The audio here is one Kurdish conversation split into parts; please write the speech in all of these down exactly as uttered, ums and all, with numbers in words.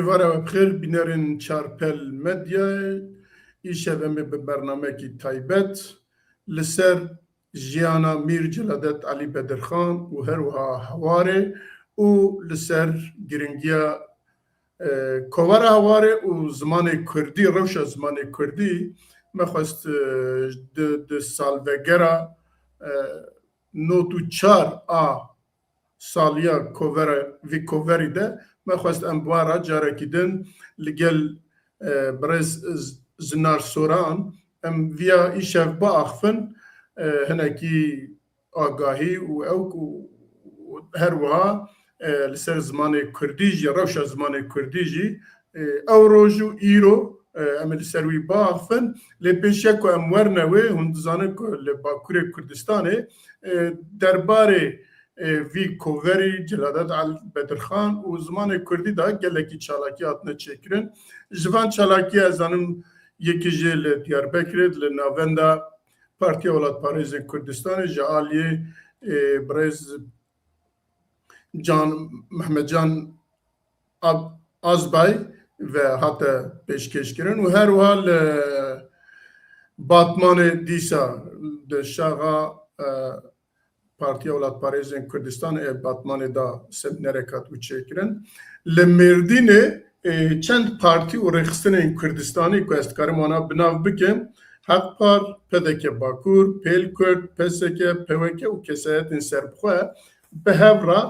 Êvara we bi xêr, bînerên Çarpel Medyayê. Îşev em ê bi bernamekî taybet li ser jiyana Mîr Celadet Elî Bedirxan û her wiha Hewarê û li ser giringiya, e, kovara Hewarê û zimanê kurdî, rewşa zimanê kurdî me xwest, e, di, di salvegera, e, nod û çar a saliya kovera, vî koverî de me xwest em bi wan re carekî din li gel, e, birêz Z-, Zinar Soran em viya îşev biaxifin, e, hinekî agahî û ewk û, û her wiha, e, li ser zimanê kurdî jî, rewşa zimanê kurdî jî, e, ew roj û îro, e, em ê li ser wî biaxifin. Lê pêşiya ku em werne wê, hûn dizanin ku li Bakurê Kurdistanê, e, derbarê, e, vî koverî Celadet Al Bedirxan û zimanê kurdî de gelekî çalakî hatine çêkirin. Ji van çalakiya ez zanim yekî jê li Diyarbekirê, li navenda Partiya Welatparêzên Kurdistanê ji aliyê, e, birêz Can, Mehmet Can Ab-, Azbay ve hate pêşkêşkirin û her wiha li Batmanê dîsa di şaxa, e, Partiya Welatparêzên Kurdistanê ê Batmanê de semînerek hat û çêkirin. Li Mêrdînê, e, çend partî û rêxistinên Kurdistanî ku ez dikarim wana bi nav bikim, Hak Par, P D K Bakur, Pêl Kurd, P S K, P W K û kesayetên serbixwe bi hev re,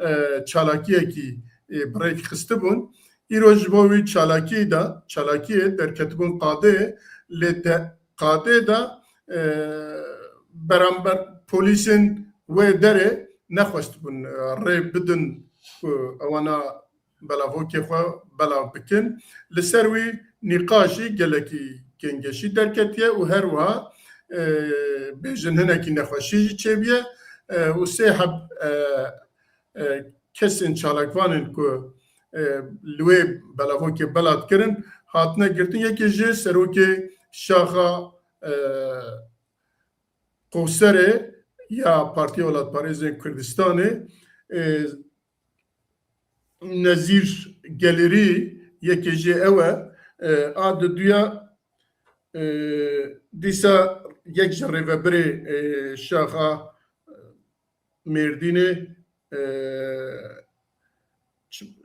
e, çalakiyekî, e, bi rêk xistibûn. Îro ji bo wî çalakiyê de, çalakiyê derketibûn qadê, lê te-, qadê de, e, beramber polîsên wê derê nexwestibûn, e, rê bidin ku ewana belavokê xwe belav bikin. Li ser wî nîqaş jî gelekî kêngeşî derketiye û her wiha, e, bêjin hinekî nexweşî jî çêbûye, e, û sê heb, e, e, kesên çalakvanên ku, e, li wê belavokê belav kirin hatine girtin. Yekê jê serokê şaxa, e, Qoserê ya Partiya Welatparêzên Kurdistanê, e, Nezîr Gelirî, yekê jê ew e. E, a diduya, e, dîsa yek ji rêvebirê, e, şaxa, e, Mêrdînê, e,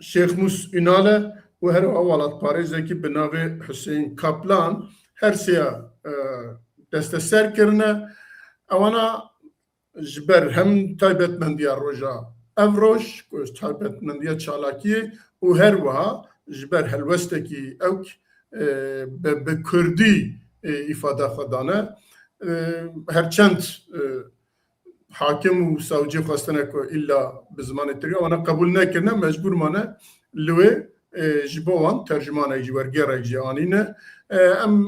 Şêxmûs Ünal e û her wiha welatparêzekî bi navê Huseyîn Kaplan, her sêya, e, desteser kirine. Ewana ji ber hem taybetmendiya roja ev roj, ku taybetmendiya çalakiyê û her wiha ji ber helwestekî ewk, e, bi, bi kurdî, e, îfada xwe dane. E, her çend, e, hakim û savcî xwestine ku îlla bi zimanê tirkî, wana qebûl nekirine, mecbûr mane li wê, e, ji bo wan tercümanek jî, wergêrek jî anîne. E, em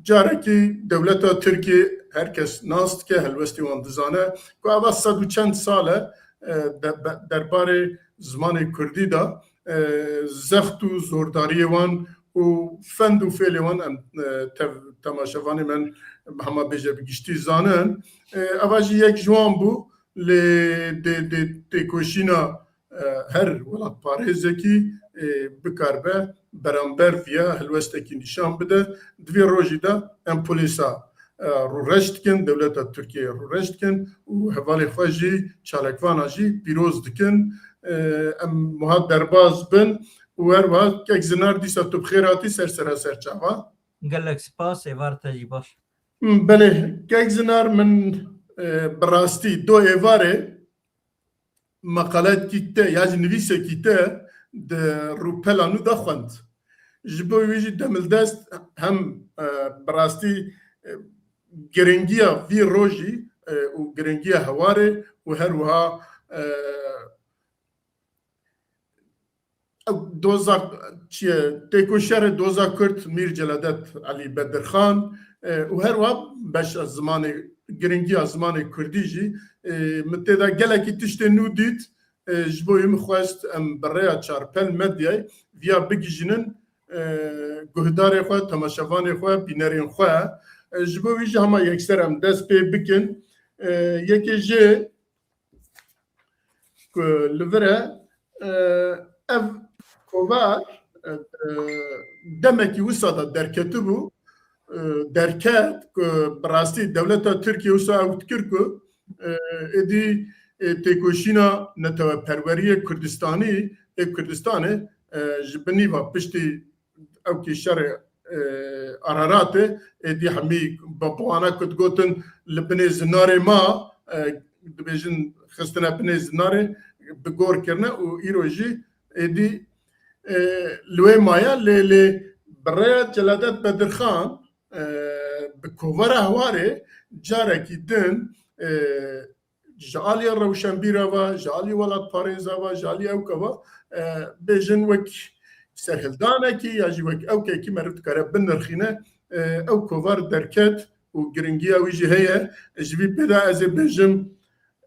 carekî dewleta Tirkî her kes nas dike, helwestî wan dizane ku eva sed û çend sal e, e, de-, be-, derbarê zimanê kurdî de, e, zext û zordariyê wan û fend û fêlê wan em, e, tev-, temaşevanê me hema bêje bi giştî zanin. E, eva jî yek ji wan bû, lê dê, dê têkoşîna, e, her welatparêzekî, e, bikaribe beramber viya helwestekî nîşan bide. Di vê rojî de em polîsa, e, rûreş dikin, dewleta Tirkiyeyê rûreş dikin û hevalê xwe jî, çalakvana jî pîroz dikin. E, em wiha derbas bin û her wiha kek Zinar dîsa tu bi xêr hatî ser sera ser çava. Gelek spas, êvar te jî baş. Belê, kek Zinar, min, e, bi rastî do êvarê meqaleyekî te ya jî nivîsekî te di rûpela nû de xwend. Ji bo wî jî demildest hem, e, bi rastî, e, giringiya vî rojî, e, û giringiya hewarê û her wiha, e, ew doza, çi ye, têkoşerê doza Kurd Mîr Celadet Elî Bedirxan, e, û her wiha beşa zimanê, giringiya zimanê Kurdî jî, e, min tê de gelekî tiştê nû dît, e, ji bo wî min xwest em bi rêya Çarpel Medyayê viya bigihîjînin, e, guhdarê xwe, temaşevanê xwe, bînerên xwe. E, ji bo wî jî hema yekser em dest pê bikin. E, yekê jê ku li vir e, e, ev kovar, e, demekî wisa de derketibû, e, derket ku bi rastî dewleta Tirkiye wisa ew dikir ku, e, êdî, e, têkoşîna neteweperweriyê Kurdistanî ê Kurdistanê, e, ji binî ve piştî ewkî şerê, e, Araratê, êdî hemî bi wana ku digotin li binê zinarê ma, e, dibêjin xistine binê zinarê, bi gor kirine û îro jî êdî, e, li wê maye lê, lê bi rêya Celadet Bedirxan, e, bi kovara Hewarê carekî din, e, ji aliyê rewşenbîra ve, ji aliyê welatparêza ve, ji aliyê ewka ve, e, bêjin wek serhildanekî ya jî wek ewkekî meriv dikare binirxîne, e, ew kovar derket û giringiya wî jî heye. Ji vî pê de ez ê bêjim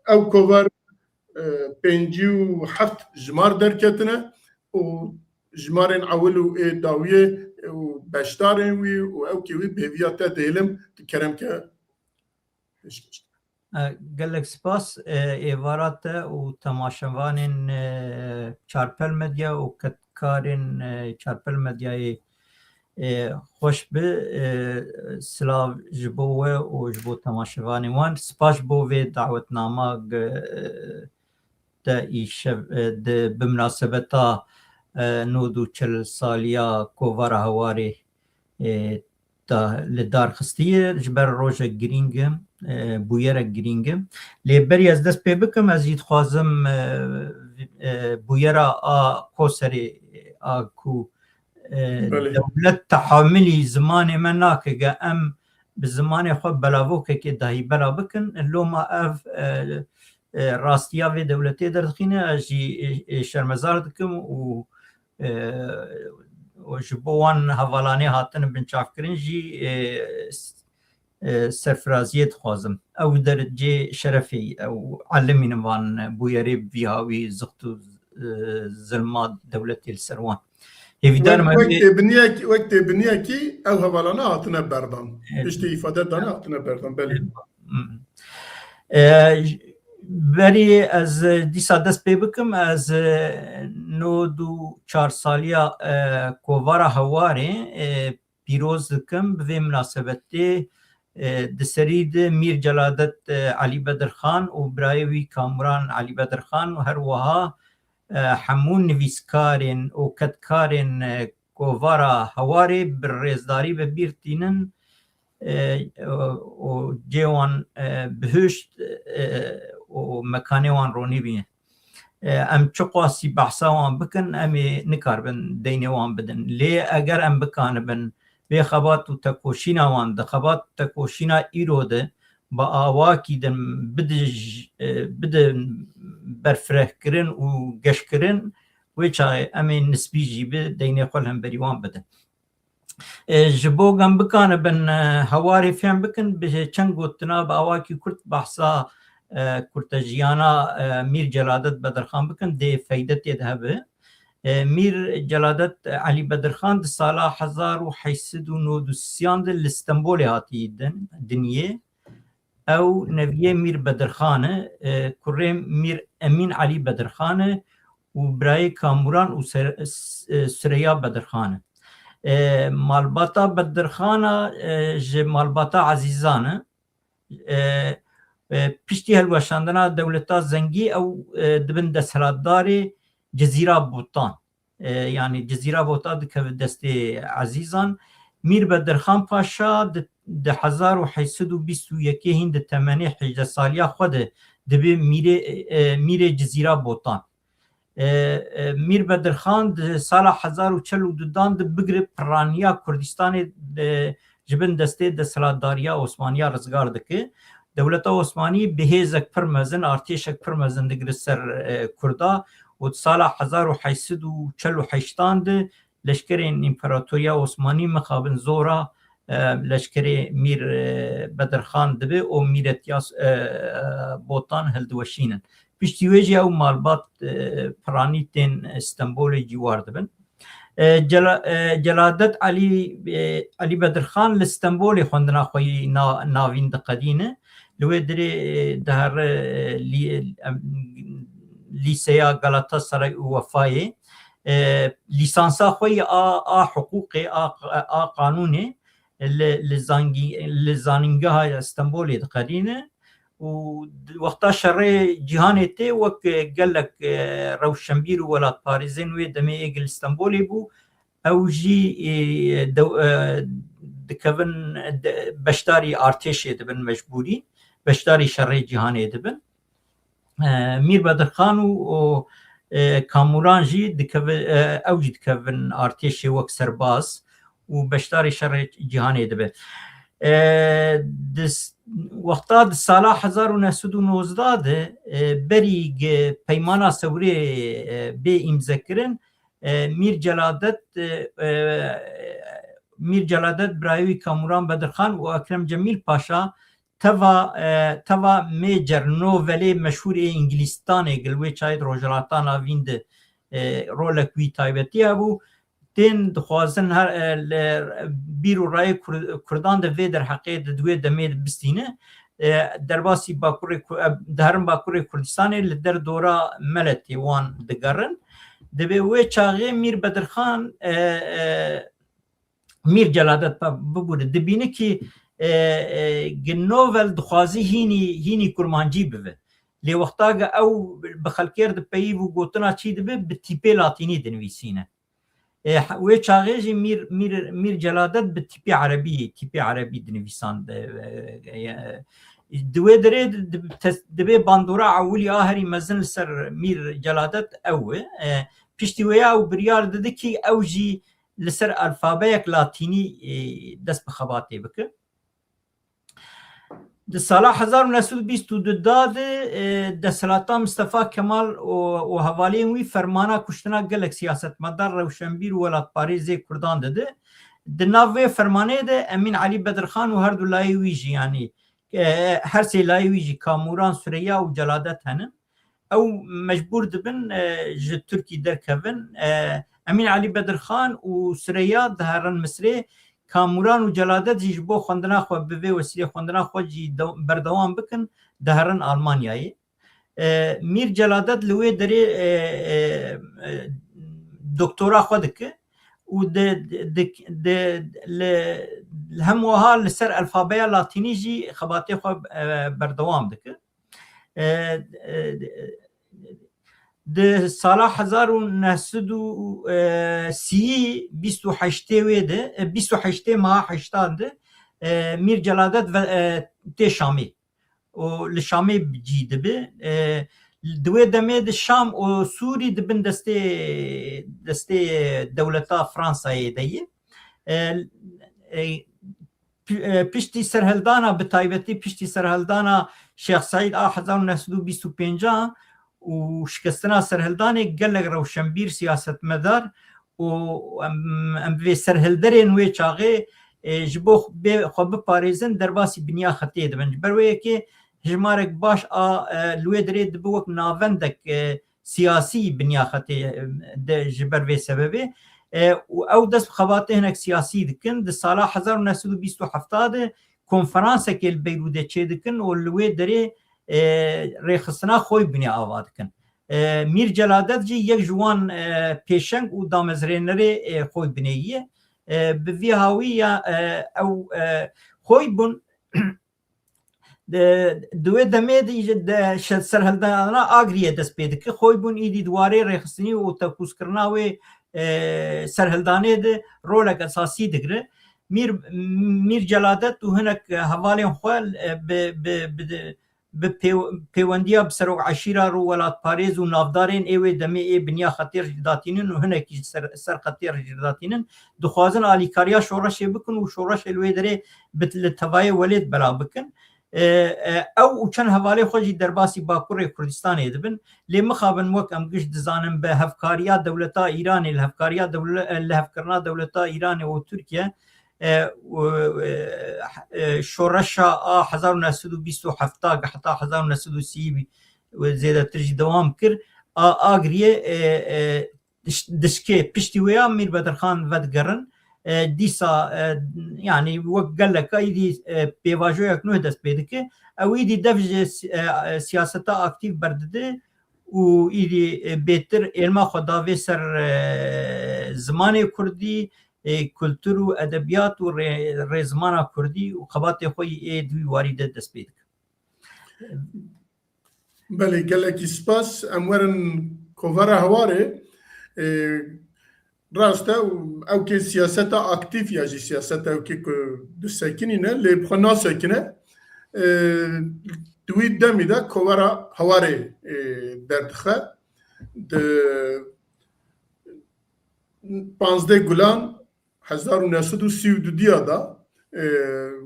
ew kovar, e, pêncî û heft jimar derketine û jimarên ewil û ê dawiyê û beşdarên wî û ewkê wî bi hêviya te dihêlim, tu kerem ke pêşkêş. E, gelek spas, e, êvara te û temaşevanên, e, Çarpel Medya û kedkarên, e, Çarpel Medyayê, e, xweş bi, e, silav ji bo we û ji bo temaşevanên wan. Spas ji bo vê dawetnama ge-, e, te îşev, e, di, bi minasebeta, e, nod û çil saliya Kovara Hewarê, e, te li dar xistiye, ji ber rojek girîng e, e, bûyerek girîng e. Lê berî ez dest pê bikim, ez jî dixwazim, e, e, bûyera a Koserê, a ku, e, Belê. Dewlet tehamilî zimanê me nake, ge em bi zimanê xwe belavokekê dahî bela bikin. Loma ev, e, e, rastiya vê dewletê derdixîne, ez jî, e, e, şermezar dikim û, e, û ji bo wan hevalanê hatine binçavkirin jî, e, s-, e, serfiraziyê dixwazim. Ew derecê şerefê ye, ew elimînin van bûyerê vî hawî zixt û, e, zilma dewletê li ser wan. Hêvîdar Wek, me wek vê têbiniyekî, wek têbiniyekî ew hevalane hatine berdan. Evet. Piştî îfade dane hatine berdan, belê. Hmm. E, j-, berî ez dîsa dest pê bikim, ez, e, nod û çar saliya, e, Kovara Hewarê, e, pîroz dikim. Bi vê minasebetê, e, di serî de Mîr Celadet, e, Elî Bedirxan û birayê wî Kamuran Elî Bedirxan û her wiha, e, hemû nivîskarên û kedkarên, e, Kovara Hewarê bi rêzdarî bi bîr tînin, e, û cê wan, e, bihuşt, e, û mekanê wan ronî bî. E, em çiqasî behsa wan bikin, em ê nikaribin deynê wan bidin. Lê eger em bikanibin vê xebat û tekoşîna wan di xebat û tekoşîna îro de bi awakî din bidij-, e, bidin berfirehkirin û geşkirin, wê çaxê em ê nisbî jî bi deynê xwe li hemberî wan bidin. E, ji bo em bikanibin, e, Hewarê fêm bikin, bi çend gotina bi awakî kurt behsa, e, kurtejiyana, e, Mîr Celadet Bedirxan bikin, dê feyde tê de hebe. E, Mîr Celadet Elî Bedirxan di sala hezar û heşt sed û nod û sê de li Stenbolê hatiye din, dinyê. Ew neviyê Mîr Bedirxan e, e, kurê Mîr Emîn Elî Bedirxan e û birayê Kamuran û Ser-, S-, e, Sireya Bedirxan e. E, malbata Bedirxana, e, ji malbata Ezîzan e. E, e, piştî hilweşandina dewleta Zengî ew, e, dibin desthilatdarê Cizîra Botan. E, yanî Cizîra Bota dikeve destê Ezîzan. Mîr Bedirxan Paşa di, di hezar û heşt sed û bîst û yekê hîn di temenê hejdeh saliya xwe de dibê mîrê, e, mîrê Cizîra Botan. E, e, Mîr Bedirxan di sala hezar û çel û du dan de bigire piraniya Kurdistanê de ji bin destê desthilatdariya Osmaniya rizgar dike. Dewleta Osmanî bi hêzek pir mezin, artêşek pir mezin digire ser, e, Kurda û di sala hezar û heşt sed û çel û heştan de leşkerên Împaratoriya Osmanî mixabin zora, e, leşkerê Mîr, e, Bedirxan dibe û Mîr Etiyas, e, Botan hildiweşînin. Piştî wê jî ew malbat, e, piranî tên Stenbolê cîwar dibin. E, Cela-, e, Celadet Elî, e, Elî Bedirxan li Stenbolê xwendina xwe yî na-, navîn diqedîne. Li wê dirê, e, dihere, e, lî-, em, Lîseya Galatasaray û Wefayê. e, lîsansa xwe yê a, a hiqûqê, a, a qanûnê li, li zangî-, li Zanîngeha Stenbolê diqedîne û di wexta şerê cîhanê tê wek, e, gelek, e, rewşenbîr û welatparêzên wê demê ê li Stenbolê bû, ew jî, e, dew-, e, dikevin, de-, beşdarî artêşê dibin mecbûrî, beşdarî şerê cîhanê dibin. E, Mîr Bedirxan û, û, e, Kamûran jî dikeve-, e, ew jî dikevin artêşê wek serbaz û beşdarî şerê cîhanê dibe. E, di s-, wexta di sala hezar û neh sed û nozdeh de, e, berî gi peymana Sewrê, e, bê îmzekirin, e, Mîr Celadet, e, e, Mîr Celadet birayê wî Kamûran Bedirxan û Ekrem Cemîl Paşa teva, e, teva Major Novelê meşhûr ê Îngilîstanê, gil wê çayê di Rojhilata Navîn de, e, rolek wî taybetî hebû. Tên dixwazin her, e, li bîr û rayê Kur-, Kurdan de vê derheqê de di wê demê de bistîne. E, derbasî Bakurê Ku-, e, diherin Bakurê Kurdistanê, li derdora Meletê wan digerin. Dibê wê çaxê Mîr Bedirxan, e, e, Mîr Celadet, pe-, bibûre, dibîne kî, e, e, gi Novel dixwazî hînî, hînî kurmancî bibe. Lê wexta ge ew bi xelkê re dipeyîv û gotina çî dibe, bi tîpê latînî dinivîsîne. E, he-, wê çaxê jî Mîr, Mîr, Mîr Celadet bi tîpê erebî, tîpê erebî dinivîsand. E, e, e, di wê derê di-, di-, tes-, dibê bandora ewilî a herî mezin li ser Mîr Celadet ew e. E, piştî wê ya ew biryar dide kî ew jî li ser alfabeyek latînî, e, dest bi xebatê bike. Di sala hezar û neh sed û bîst û du da de, e, desthilata Mistefa Kemal û, û hevalên wî fermana kuştina gelek siyasetmedar, rewşenbîr û welatparêzê Kurdan dide. Di nav vê fermanê de Emîn Elî Bedirxan û her du layê wî jî, yanî, e, her sê layê wî jî, Kamûran, Sureya û Celadet hene. Ew mecbûr dibin, e, ji Tirkî derkevin. E, Emîn Elî Bedirxan û Sureya diherin Misrê. Kamûran û Celadet jî ji bo xwendina xwe, bi vê wesîlê xwendina xwe jî de-, berdewam bikin, diherin Almanyayê. E, Mîr Celadet li wê derê, e, e, e, doktora xwe dike û di, di, di, li, li hem wiha li ser alfabeya latînî jî xebatê xwe, e, berdewam dike. E, e, di sala hezar û neh sed û sî, bîst û heştê wê de, e, bîst û heştê meha heştan de, e, Mîr Celadet ve, e, tê Şamê û li Şamê cî dibe. E, di wê demê de Şam û Sûrî di bin destê, destê dewleta Fransayê de ye. E, e, pi-, e, piştî serhildana, bi taybetî piştî serhildana Şêx Seîd a hezar û neh sed û bîst û pênc û şikestina serhildanê, gelek rewşenbîr, siyasetmedar û em, em vê serhilderên wê çaxê, e, ji bo bê xwe biparêzin, derbasî biniya xetê dibin. Ji ber wê yekê hejmarek baş a, e, li wê derê dibe wek navendek, e, siyasî biniya xetê, e, de ji ber vê sebebê. E, û ew dest bi xebatê hinek siyasî dikin. Di sala hezar û neh sed û bîst û heft de konferansekê li Beyrûdê çêdikin û li wê derê, e, rêxistina Xoybûnê ava dikin. E, Mîr Celadet jî yek ji wan, e, pêşeng û damezrênerê, e, Xoybûnê ye. E, bi vî hawî ya, e, ew, e, Xoybûn di, di wê demê de jî de şe-, serhildana Agriyê dest pê dike. Xoybûn îdî di warê rêxistinî û tepûskirina wê, e, serhildanê de rolek esasî digire. Mîr, Mîr Celadet û hinek hevalên xwe, e, bi, bi, bi, bi pêw-, pêwendiya bi serok eşîra û welatparêz û navdarên ê wê demê ê biniya xetê re jî datînin û hinekî ji ser, ser xetê re jî datînin, dixwazin alîkariya şoreşê bikin û şoreşê li wê derê bi, li tevayê welêt belav bikin. E, e, ew û çend hevalê xwe jî derbasî Bakurê Kurdistanê dibin. Lê mixabin, wek em giş dizanin, bi hevkariya dewleta Îranê, li hevkariya dewle-, li hevkirina dewleta Îranê û Tirkiye, e, û, e, e, şoreşa a hezar û neh sed û bîst û heft heta hezar û neh sed û sî û zêdetir jî dewam kir. A, Agriyê, e, e, diş-, dişkê, piştî wê ya Mîr Bedirxan vedigerin. E, dîsa, e, yanî wek geleka îdî, e, pêvajoyek nû dest pê dike. Ew îdî dev ji si-, e, e, siyaseta aktîf berdide û îdî, e, bêtir êlma xwe da vê ser, e, zimanê kurdî, e, kultur û edebiyat û rê-, rêzimana kurdî û xebatê xwe yî ê di wî warî de dest pê dike. Belê, gelekî spas. Em werin kovara Hewarê. E, rast e, ew kê siyaseta aktîf ya jî siyaseta ew kê ku disekinîne, lê bi xwe nasekine. E, di wî demî de kovara Hewarê, e, derdixe. Di panzdeh Gulan hezar û neh sed û sî û du diya de, e,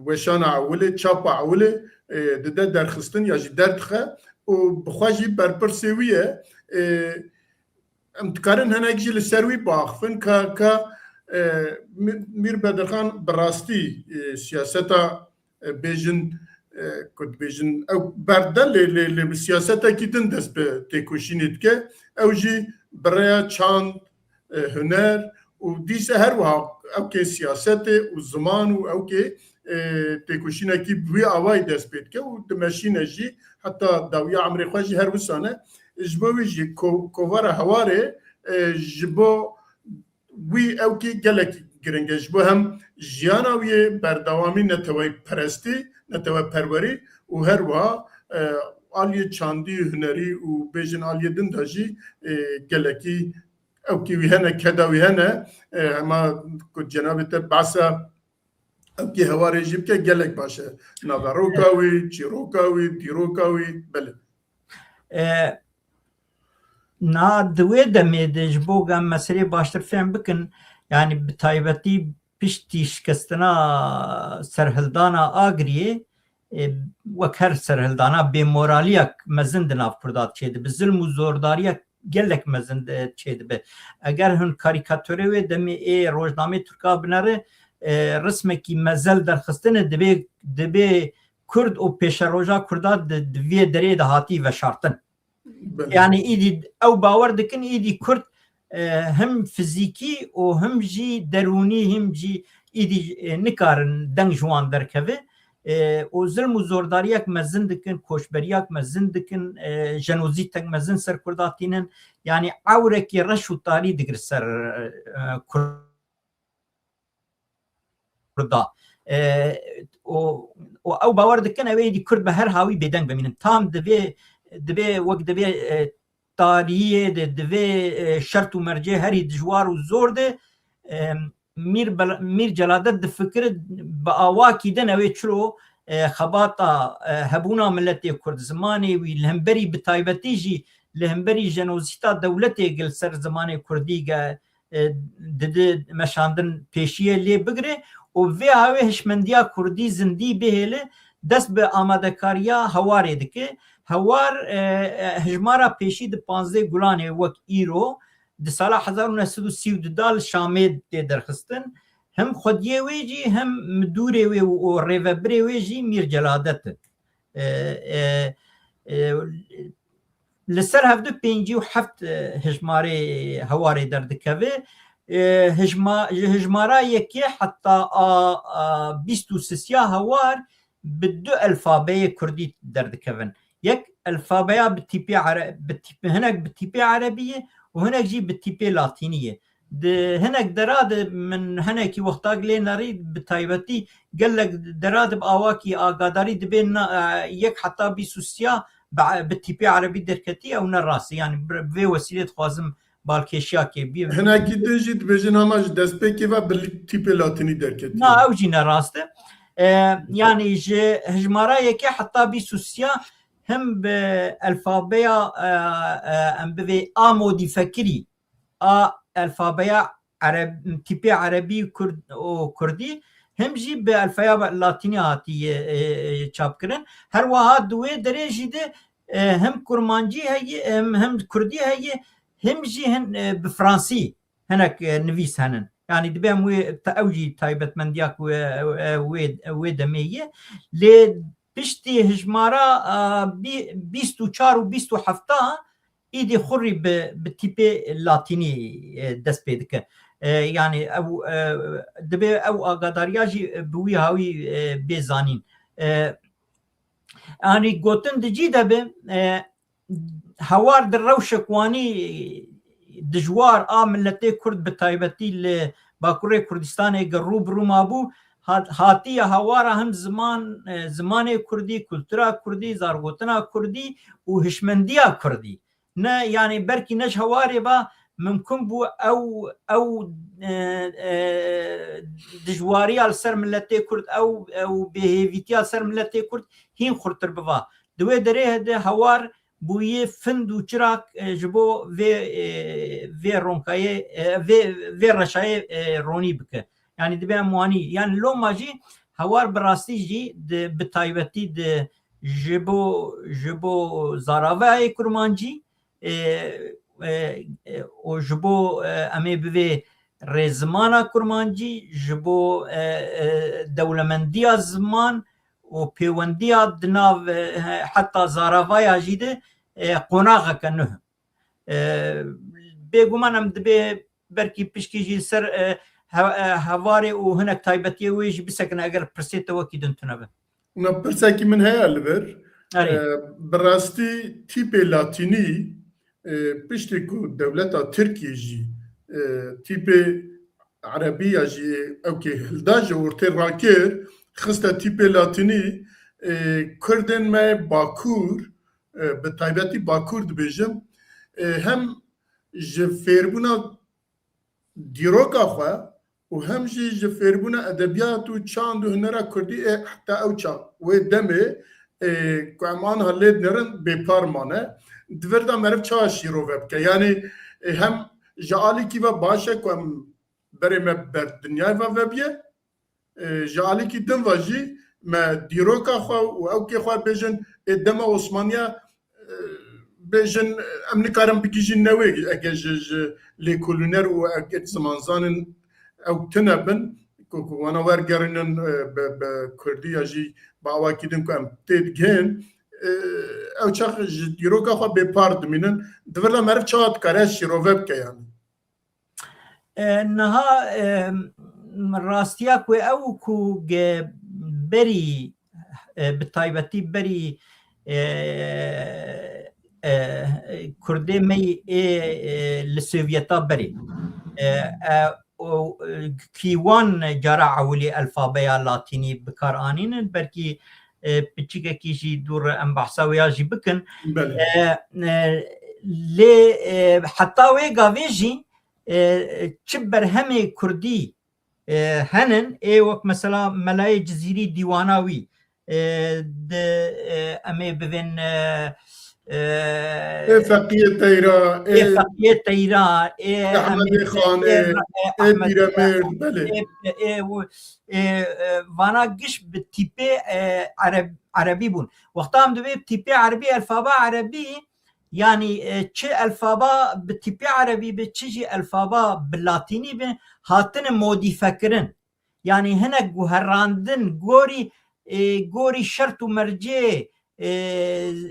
weşana ewilê, çapa ewilê, e, dide derxistin ya jî derdixe û bi xwe jî berpirsê wî ye. E, em dikarin hinek jî li ser wî biaxifin ka, ka, e, Mî-, Mîr Bedirxan bi rastî, e, siyaseta, e, bêjin, e, ku dibêjin ew berde lê, lê, lê bi siyasetekî din dest bi têkoşînê dike. Ew jî bi rêya çand, e, huner û dîse her wiha ew kê siyasetê û ziman û ew kê, e, têkoşînekî bi wî awayî dest pê dike û dimeşîne jî heta dawiya emrê xwe jî her wisa ne. Ji bo wî jî ko-, kovara Hewarê, e, ji bo wî ew kê gelek giring e. Ji bo hem jiyana wî yê berdewamî neteweyperestî, neteweperwerî û her wiha, e, aliyê çandî, hunerî û bêjin aliyê din de jî, e, gelekî ew kê wî hene, keda wî hene, e, hema ku cenabê te behsa ew kê Hewarê jî bike gelek baş e. Naveroka wî, çîroka wî, dîroka wî, belê. E, na di wê demê de ji bo ku em meseleyê baştir fêm bikin, yanî bi taybetî piştî şikestina serhildana Agiriyê, e, wek her serhildana bêmoraliyek mezin di nav Kurda çêdibe, zilm û zordariyek gelek mezin de çêdibe. Eger hûn karîkatorê wê demê ê rojnamê Tirka binere, e, rismekî mezel derxistine, dibê, dibê Kurd û pêşeroja Kurda di, di vê derê de hatî veşartin. Belê. Yanî îdî ew bawer dikin, îdî Kurd, e, him fizîkî û him jî derûnî, him jî îdî, e, nikarin deng ji wan derkeve. E, û zilm û zordariyek mezin dikin, koçberiyek mezin dikin, e, jenozîtek mezin ser Kurda tînin. Yanî ewrekî reş û tarî digir ser, e, Kurda. E, û, û ew bawer dikin, ew êdî Kurd bi her hawî bêdeng bimînin. Tam divê, divê, wek divê, e, tarihiyê de, divê, e, şert û mercê herî dijwar û zor de, e, Mîr Bel-, Mîr Celadet difikire bi awakî din ew ê çilo, e, xebata, e, hebûna miletê Kurd, zimanê wî, li hemberî bi taybetî jî li hemberî jenozîta dewletê li ser zimanê Kurdî ge-, e, didi meşandin pêşiyê lê bigire û vê hawê hişmendiya Kurdî zindî bihêle, dest bi amadekariya Hewarê dike. Hewar, e, e, hejmara pêşî di panzdeh Gulanê wek îro, di sala hezar û neh sed û sî û du de li Şamê tê derxistin. Hem xwediyê wê jî hem midûrê wê û rêvebirê wê jî Mîr Celadet in. E, e, e, li ser hevdu pêncî û heft, e, hejmarê Hewarê derdikeve. E, hejma-, ji hejmara yekê heta a, a bîst û sisiya Hewar bi du elfabeyê Kurdî derdikevin. Yek elfabeya bi tîpê ere-, bi tîpê, hinek bi tîpê Erebî ye û hinek jî bi tîpê Latînî ye. Di hinek dera de min hinekî wextak lê nerî, bi taybetî gelek dera de bi awakî agadarî dibê na-, e, yek heta bîst û sisiya bi, bi tîpê Erebî derketî, ew ne rast e. Yanî bi vê wesîlê dixwazim balkêşiyakê bî. Hinekî din jî dibêjin hema ji destpêkê ve bi tîpê Latînî derketiye. Na, ew jî ne rast e. E, yanî ji hejmara yekê heta bîst û sisiya him bi elfabeya, e, e, em bivê a modîfekirî a elfabeya Ereb-, tîpê Erebî Kurd-, û Kurdî, him jî bi elfeya Latînî hatiye, e, e, çapkirin. Her wiha di wê derê jî de, e, him Kurmancî heye, him, him Kurdî heye, him jî hin, e, bi Fransî hinek, e, nivîs henin. Yanî dibe em wê ta-, ew jî taybetmendiya ku, e, e, wê, wê demê ye. Lê piştî hijmara, e, bî-, bîst û çar û bîst û heft a, îdî xurî bi, bi tîpê latînî, e, dest pê dike. E, yanî ew, e, dibê ew agadariya jî bi wî hawî, e, bê zanîn. E, yanî gotin di cî de be, e, hewar di rewşek wanî dijwar a miletê Kurd bi taybetî li Bakurê Kurdistanê ge rû bi rû mabû, hat-, hatiye hewara him ziman, e, zimanê Kurdî, kultura Kurdî, zargotina Kurdî û hişmendiya Kurdî. Ne, yanî belkî ne ji hewarê ve mimkun bû ew, ew, e, e, dijwariya li ser miletê Kurd, ew, ew bêhêvîtiya li ser miletê Kurd hîn xurtir biva. Di wê derê de hewar bûye find û çirak, e, ji bo vê, e, vê ronkayê, e, vê, vê reşayê, e, ronî bike. Yanî dibe em wanî. Yanî loma jî hewar bi rastî jî di, bi taybetî di ji bo, ji bo zaravayê kurmancî, e, e, e, û ji bo, e, em ê bivê rêzimana kurmancî, ji bo, e, e, dewlemendiya ziman û pêwendiya di nav, e, heta zaravaya jî de, e, qonaxeke nuh. E, bêguman em dibê belkî pişkî jî ser, e, he-, e, hevarê û hinek taybetiyê wê jî bisekine eger pirsê te wekî din tune be. Na pirsekî min heye li vir. Erê. E, bi rastî tîpê latînî, e, piştî ku dewleta Tirkiyê jî, e, tîpê erebî ya jî ewkê hilda ji ortê rakir, xiste tîpê latînî, e, Kurdên me Bakur, e, bi taybetî Bakur dibêjim, e, hem ji fêrbûna dîroka xwe û hem jî ji fêrbûna edebiyat û çand û hunera kurdî ê heta ew çax wê demê, ê, ku em aniha lê dinêrin bêpar mane. Di vir de meriv çawa şîrove bike? Yanî, ê, hem ji alîkî ve baş e ku em berê me ber dinyayê ve vebiye, e, ji alîkî din ve jî me dîroka xwe û ewkê xwe bêjin, ê dema Osmaniya, e, bêjin, em nikarin bigihîjin newê, ege ji, ji lêkolîner û ege zimanzanên ew tune bin, ku, ku wana wergerînin, e, bi, bi kurdî ya jî bi awakî din ku em tê digihên, e, ew çax ji dîroka xwe bêpar dimînin. Di vir de meriv çawa dikare şîrove bike yanî? E, niha, e, rastiya ku ew ku ge berî, e, bi taybetî berî, e, e, Kurdê me yê, e, li Sovyeta berê, e, e, û, e, kî wan cara ewilî elfabeya latînî bi kar anînin, belkî, e, piçikekî jî dûr em behsa wê ya jî bikin. Belê. E, e, lê, e, heta wê gavê jî, e, çi berhemê kurdî, e, henin, ê wek mesela Melayê Cizîrî dîwana wî, e, di, e, em ê bivên, e, e, Ê Feqiyê Teyra, ê ê Feqiyê Teyra, ê Ehmedê Xanê, ê, ê ê Ehmedê Pîremêrd, Xanê, belê. Ê, ê, û, ê, e, vana giş bi tîpê, e, ereb-, erebî bûn. Wexta em dibê tîpê erebî, elfaba erebî, yanî, e, çi elfaba bi tîpê erebî bi, çi jî elfaba bi latînî bi, hatine modîfekirin. Yanî hinek guherandin gorî, e, gorî şert û mercê, e,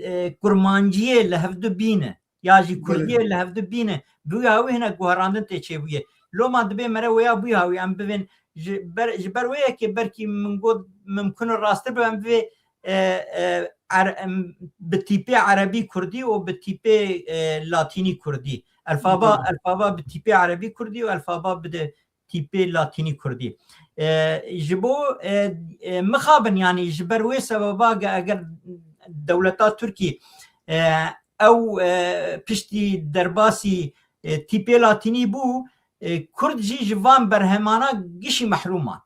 e, kurmanciyê li hevdu bîne. Ya jî Belê. kurdiyê li hevdu bîne. Bûya wî hinek guherandin tê çêbûyê. Loma dibê mere wêya bûya wî em bivên ji ber, ji ber wê yekê belkî min got mimkun e rastir be em bivê, e, e, er-, em, bi tîpê erebî kurdî û bi tîpê, e, latînî kurdî. Elfaba, Belê. elfaba bi tîpê erebî kurdî û elfaba bi de tîpê latînî kurdî. E, ji bo, e, e, mixabin, yanî ji ber wê sebeba ge eger dewleta Tirkî, e, ew, e, piştî derbasî, e, tîpê latînî bû, e, kurd jî ji van berhemana gişî mehrûm man.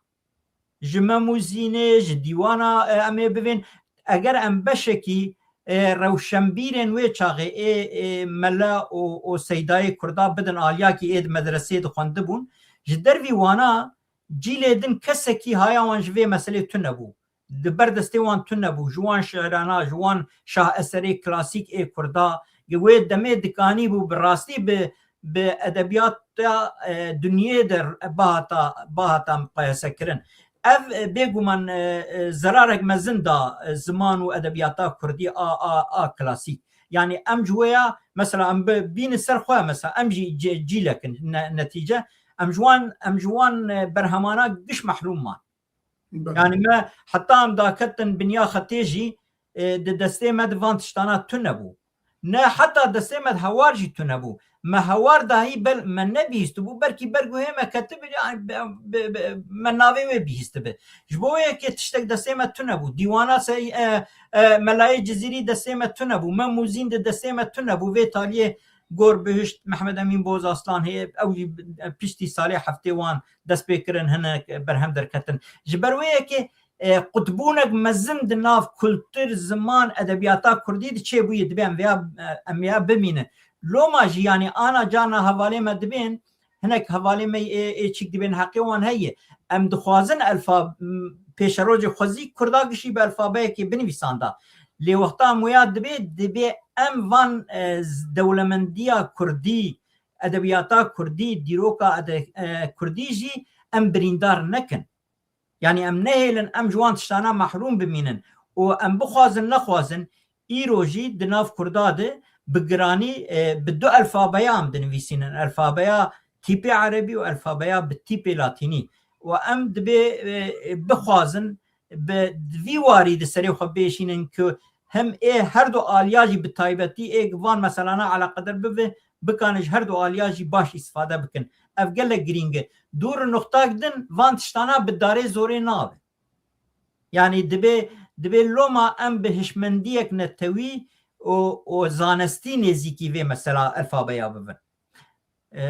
Ji Mem û Zînê, ji dîwana, e, em ê bivên, eger em beşekî, e, rewşenbîrên wê çaxê ê, ê mela û, û seydayê kurda bidin aliyakî ê di medreseyê dixwendibûn, ji dervî wana cîlê din kesekî haya wan ji vê meselê tune bû. Di ber destê wan tune bû. Ji wan şiirana, ji wan şaheserê klasîk ê kurda, wê demê dikanîbû bi rastî bi, bi edebiyata, e, dinyê de bahata, bahata muqayese kirin. Ev, e, bêguman, e, e, zerarek mezin da, e, ziman û edebiyata kurdî a, a, a klasîk. Yanî em ji wê ya, mesela em bi, bînin ser xwe, mesela em jî cê-, cîlek in, ne-, netîce, em ji wan, em ji wan, e, berhemana giş mehrûm man. Belê. Yanî me heta em daketin binya xetê jî, e, di destê me di van tiştana tune bû. Ne heta destê me hewar jî tune bû. Me hewar dahî bel me nebihîstibû, belkî ber guhê me ketibû, yani, bi, bi, bi, me navê wê bihîstibi. Ji bo wê yekê tiştek destê me tune bû. Dîwana se, e, e, Melayê Cizîrî destê me tune bû. Mem û Zîn di destê me tune bû. Vê taliyê gor bihişt Mehmet Emîn Boz Aslan heye, ew jî, e, piştî salê heftê wan dest pê kirin, hinek berhem derketin. Ji ber wê yekê, e, qutbûnek mezin di nav kultur, ziman, edebiyata kurdî de çêbûye. Dibê em vêya, e, em vêya bimînin. Loma jî, yanî ana carna hevalê me dibên, hinek hevalê me ê, ê çîk dibên, heqê wan heye. Em dixwazin elfa-, m, pêşerojê xwezî kurda gişî bi elfabeyekê binivîsanda. Lê wexta em wêya dibê, dibê em van, e, z-, dewlemendiya kurdî, edebiyata kurdî, dîroka ede-, e, kurdî jî em birîndar nekin. Yanî em nehêlin em ji wan tiştana mehrûm bimînin û em bixwazin nexwazin, îro jî di nav kurda de bi giranî, e, bi du elfabeya em dinivîsînin, elfabeya tîpê erebî û elfabeya bi tîpê latînî. Û em dibê, e, bixwazin bi vî warî di serê xwe bêşînin ku hem ê her du aliya jî, bi taybetî ê van meselana eleqedar bibe, bikane ji her du aliya jî baş îstifade bikin. Ev gelek girîng e. Dûr nuxtak din van tiştana bi darê zorê nabe. Yanî dibê, dibê loma em bi hişmendiyek netewî û, û zanistî nêzîkî vê mesela elfabeya bibin. E,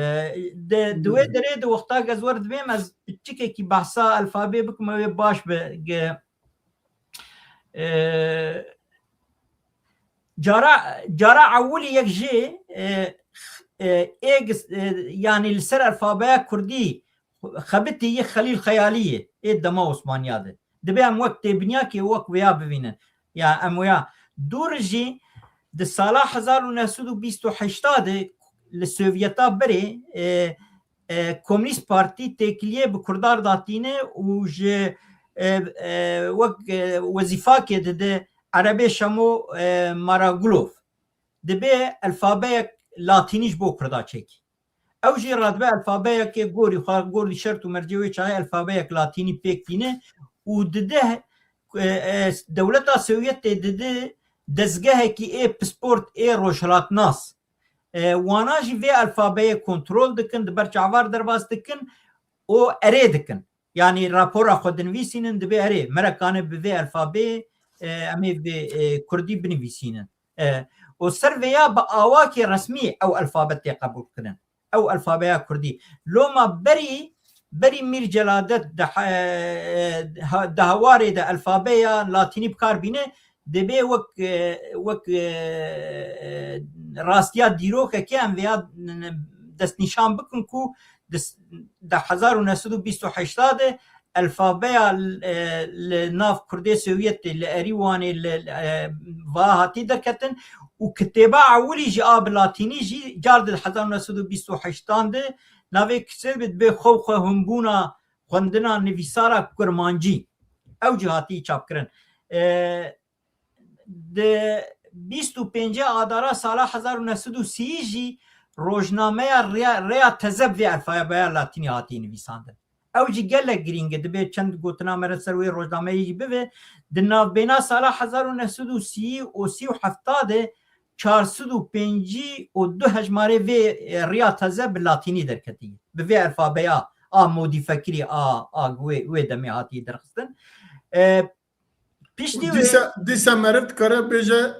de, di wê derê de wexta ez wer dibêm, ez piçikekî behsa elfabê bikim, ew ê baş be. Ge-, e, cara, cara ewilî yek jê, e, e, êg, e, yanî li ser elfabeya kurdî xebitî yê Xelîl Xeyalî yê, ê dema Osmaniya de. Dibê em wek têbiniyakê wek vêya bivînin. Ya em wêya dûr jî di sala hezar û neh sed û bîst û heşt de li Sovyeta berê, e, e, Komünîst Partî têkiliyê bi Kurdan datîne û ji, e, e, wek, e, wezîfakê dide Erebê Şemo, e, Maragulov. Dibê elfabeyek latînî ji bo Kurda çêkî. Ew jî radibe elfabeyekê gorî xwe, gorî şert û mercê wê çaxê elfabeyek latînî pêk tîne û dide, e, e, dewleta Sovyetê dide dezgehekî ê pisport ê rojhilatnas. E, wana jî vê elfabeyê kontrol dikin, di ber çavar derbas dikin û erê dikin. Yanî rapora xwe dinivîsînin, dibê erê, mere kane bi vê elfabê, e, em ê bi, e, kurdî binivîsînin. E, û ser vêya bi awakê resmî ew elfabe tê qebûlkirin. Ew elfabeya kurdî. Loma berî, berî Mîr Celadet di he-, e, ha-, di hewarê de elfabeya latînî bi kar bîne, dibê wek, e, wek, e, rastiya dîrokekê em vêya destnîşan bikin ku di s-, di hezar û neh sed û bîst û heşt de elfabeya, e, li nav Kurdê Sovyetê, li Erîwanê, li, e, va hatî derketin û kitêba ewilî jî a bi latînî jî car di hezar û neh sed û bîst û heşt de navê kitêbê dibê Xwew Xwe Hunbûna Xwendina Nivîsara Kurmancî. Ew jî hatî çapkirin. E, di bîst û pêncê Adara sala hezar û neh sed û sî jî rojnameya Rêya, Rêya Teze bi vê elfabeya latînî hatiye nivîsandin. Ew jî gelek girîng e, dibê çend gotina me re ser wê rojnameyê jî bibe. Di navbêna sala hezar û neh sed û sî û sî û heft de çar sed û pêncî û du hejmarê vê, e, Rêya Teze bi latînî derketiye. Bi vê elfabeya a modîfekirî a, a wê, wê demê hatiye derxistin. E, Piştî wê Dîsa, dîsa meriv dikare bêje,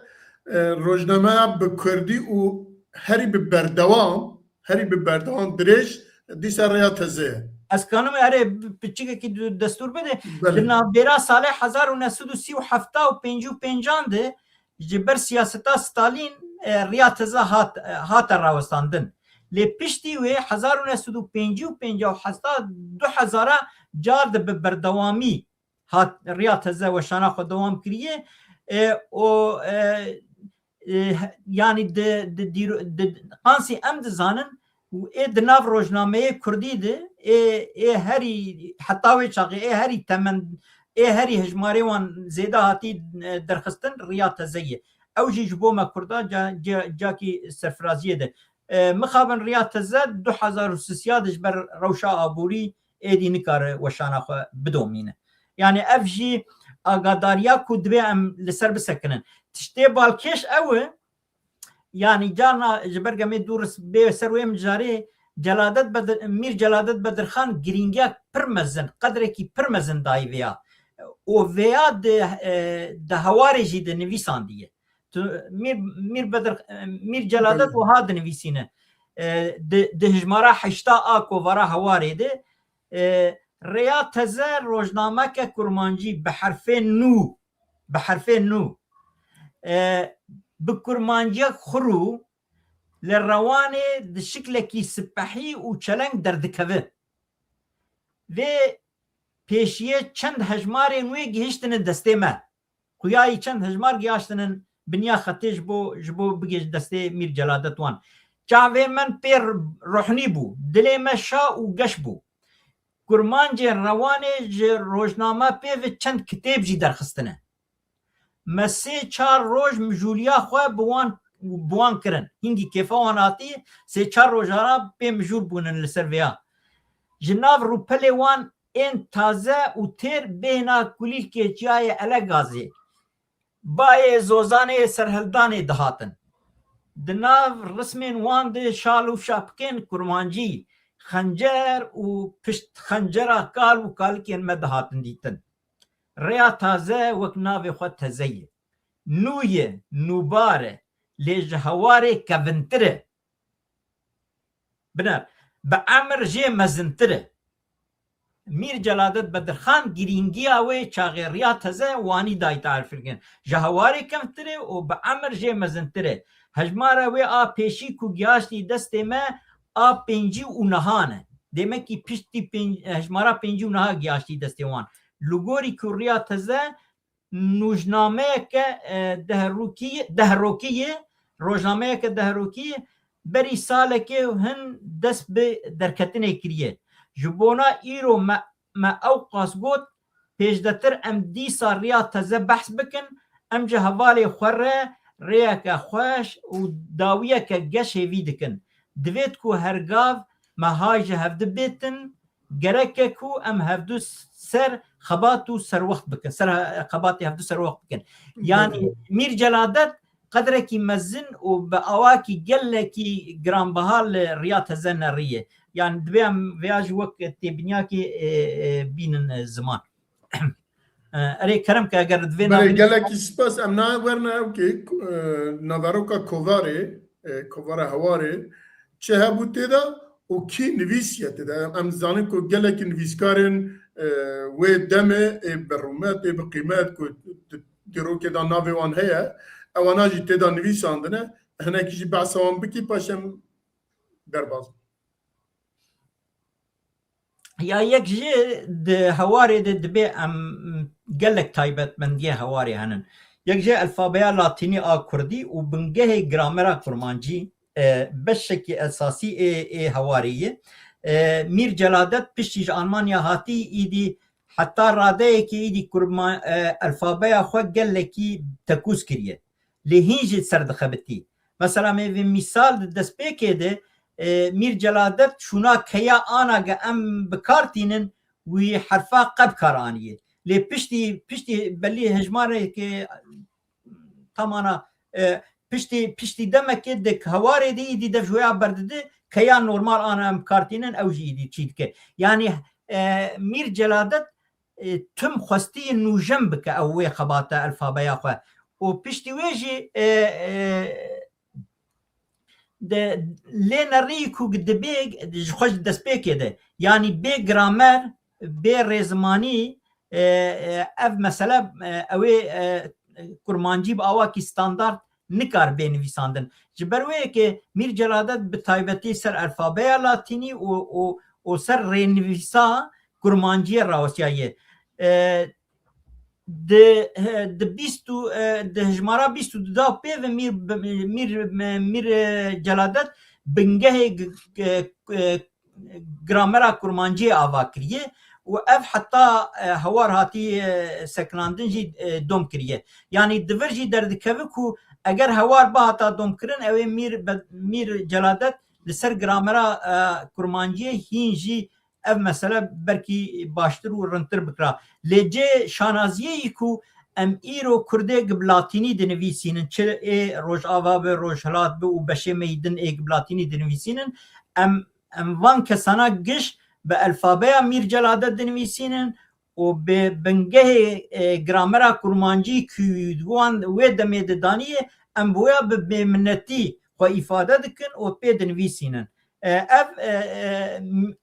e, rojnameya bi kurdî û herî bi berdewam, herî bi berdewam dirêj, dîsa Rêya Teze ye. Ez kanim erê bi-, piçikekî du-, destûr bide. Belê. Di navbêra salê hezar û neh sed û sî û heft û pêncî û pêncan de ji ber siyaseta Stalîn, e, Rêya Teze hat, e, hate rawestandin. Lê piştî wê hezar û neh sed û pêncî û pênc û heft du hezara car de bi berdewamî hat, Rêya Teze weşana xwe dewam kiriye. E, û, e, e, yanî di, di dîro-, di qansî em dizanin û ê di nav rojnameyê kurdî de ê, ê herî heta wê çaxê ê herî temen, ê herî hejmarê wan zêde hatî, e, derxistin Rêya Teze ye. Ew jî ji bo me kurda ca-, ca-, cakî serfiraziyê de. E, mixabin Rêya Teze du hezar û sisiya de ji ber rewşa aborî êdî nikare weşana xwe bidomîne. Yanî ev jî agadariya ku divê em li ser bisekinin. Tiştê balkêş ew e, yanî carna ji ber gemê dûr bê ser wê mijarê Celadet Bedir, Mîr Celadet Bedirxan girîngiya pir mezin, qedrekî pir mezin dayî vêya. Û vêya di, e, di Hewarê jî di nivîsandiye. Tu, Mîr, Mîr Bedir, Mîr Celadet Belê. Wiha dinivîsîne. E, di, di hijmara heşta a kovara Hewarê de, e, rêya teze rojnameke kurmancî bi herfê nû, bi herfê nû, e, bi kurmanciyek xurû li Rewanê di şiklekî sipehî û çeleng derdikeve. Vê pêşiyê çend hejmarên wê gihiştine destê me. Xuyayî çend hejmar gihaştinin biniya xetê ji bo, ji bo bigihîşt destê Mîr Celadet wan. Çavê min pê rohnî bû, dilê me şa û geş bû. Kurmancên Rewanê ji rojname pê ve çend kitêb jî derxistine. Me sê çar roj mijûliya xwe bi wan, bi wan kirin. Hingî kêfa wan hatî, sê çar rojana pê mijûl bûnin li ser vêya. Ji nav rûpelê wan ên taze û têr bêhna kulîlkê çiyayê Elegazê, bayê Zozanê Serhildanê dihatin. Di nav rismên wan de şal û şapikên kurmancî, xencer û pişt xencera kal û kalikên me dihatin dîtin. Rêya taze wek navê xwe teze ye. Nû ye, nûbar e, lê ji Hewarê kevintir e. Biner, bi emir jê mezintir e. Mîr Celadet Bedirxan girîngiya wê çaxê riya teze wanî dayî tarifkirin. Ji Hewarê kevtir e û bi emir jê mezintir e. Hejmara wê a pêşî ku gihaştî destê me a pêncî û nehan e. Demekî piştî pênc, hejmara pêncî û neha gihaştî destê wan. Li gorî ku riya teze nûjnameyeke, e, dehrokî, dehrokî ye, rojnameyeke dehrokî ye, berî salekê hin dest bi derketinê kiriye. Ji bona îro me, me ewqas got, pêşdetir em dîsa riya teze behs bikin, em ji hevalê xwe re rêyeke xweş û dawiyeke geş hêvî dikin. Divêt ku her gav me hay ji hevdu bêtin, gerek e ku em hevdu ser xebat û serwext bikin, ser he-, xebatê hevdu serwext bikin. Yanî Belê. Mîr Celadet qedrekî mezin û bi awakî gelekî giranbiha li riya teze neriye. Yanî divê em vêya jî wek têbîniyakê, e, e, bînin, e, ziman. E, erê kerem ke eger divê Belê, navê gelekî spas. Em na werine ew kê, e, naveroka kovarê, e, kovara Hewarê çi hebû tê de û kî nivîsiye tê de. Em, em dizanin ku gelekî nivîskarên, e, wê demê ê bi rûmet, ê bi qîmet ku di dîrokê de navê wan heye, ewana jî tê de nivîsandine. Hinekî jî behsa wan bikî, paş em derbas bin. Ya yek jî di Hewarê de dibê em gelek taybetmendiyên Hewarê henin. Yek jî elfabeya latînî a kurdî û bingehê gramera kurmancî, e, beşekî esasî ê, ê Hewarê ye. E, Mîr Celadet piştî ji Almanya hatî, îdî heta radeyekê îdî kurma-, e, elfabeya xwe gelekî tekûz kiriye. Lê hîn jî ser dixebitî. Mesela me vê mîsal di destpêkê de, e, Mîr Celadet şûna keya ana ge em bi kar tînin, wî herfa qe bi kar anîye. Lê piştî, piştî belî hejmareke tam ana, e, piştî, piştî demekê di Hewarê de îdî dev ji wê ya berdidi, keya normal ana em bi kar tînin, ew jî îdî çî dike. Yanî, e, Mîr Celadet, e, tim xwestî nûjen bike ew wê xebata elfabeya xwe. Û piştî wê jî, e, e, de, lê nerî ku dibê ji xwe ji destpêkê de, yanî bê gramer, bê rêzimanî, e, e, ev mesele, e, ew ê, e, kurmancî bi awakî standard nikar bê nivîsandin. Ji ber wê yekê Mîr Celadet bi taybetî ser elfabeya latînî û, û, û ser rênivîsa kurmanciyê rawestiyaye. E, di, di bîst û, e, di hijmara bîst û du da pê ve Mîr, Mîr, Mîr, e, Celadet bingehê g-, g-, e, gramera kurmanciyê ava kiriye û ev heta, e, Hewar hatî, e, sekinandin jî, e, dom kiriye. Yanî di vir jî derdikeve ku eger Hewar bihata domkirin, ew ê Mîr be-, Mîr Celadet li ser gramera, e, kurmanciyê hîn jî ev mesele belkî baştir û rintir bikira. Lê cê şanaziyê yî ku em îro kurdê gi bi latînî dinivîsînin, çi ê Rojava bi, Rojhilat bi û beşê me yî din ê gi bi latînî dinivîsînin, em, em van kesana giş bi elfabeya Mîr Celadet dinivîsînin û bi bingehê, e, gramera kurmancî ku wan wê demê de daniyê, em bi wê ya bi bêminetî xwe îfade dikin û pê dinivîsînin. E, ev, e, e,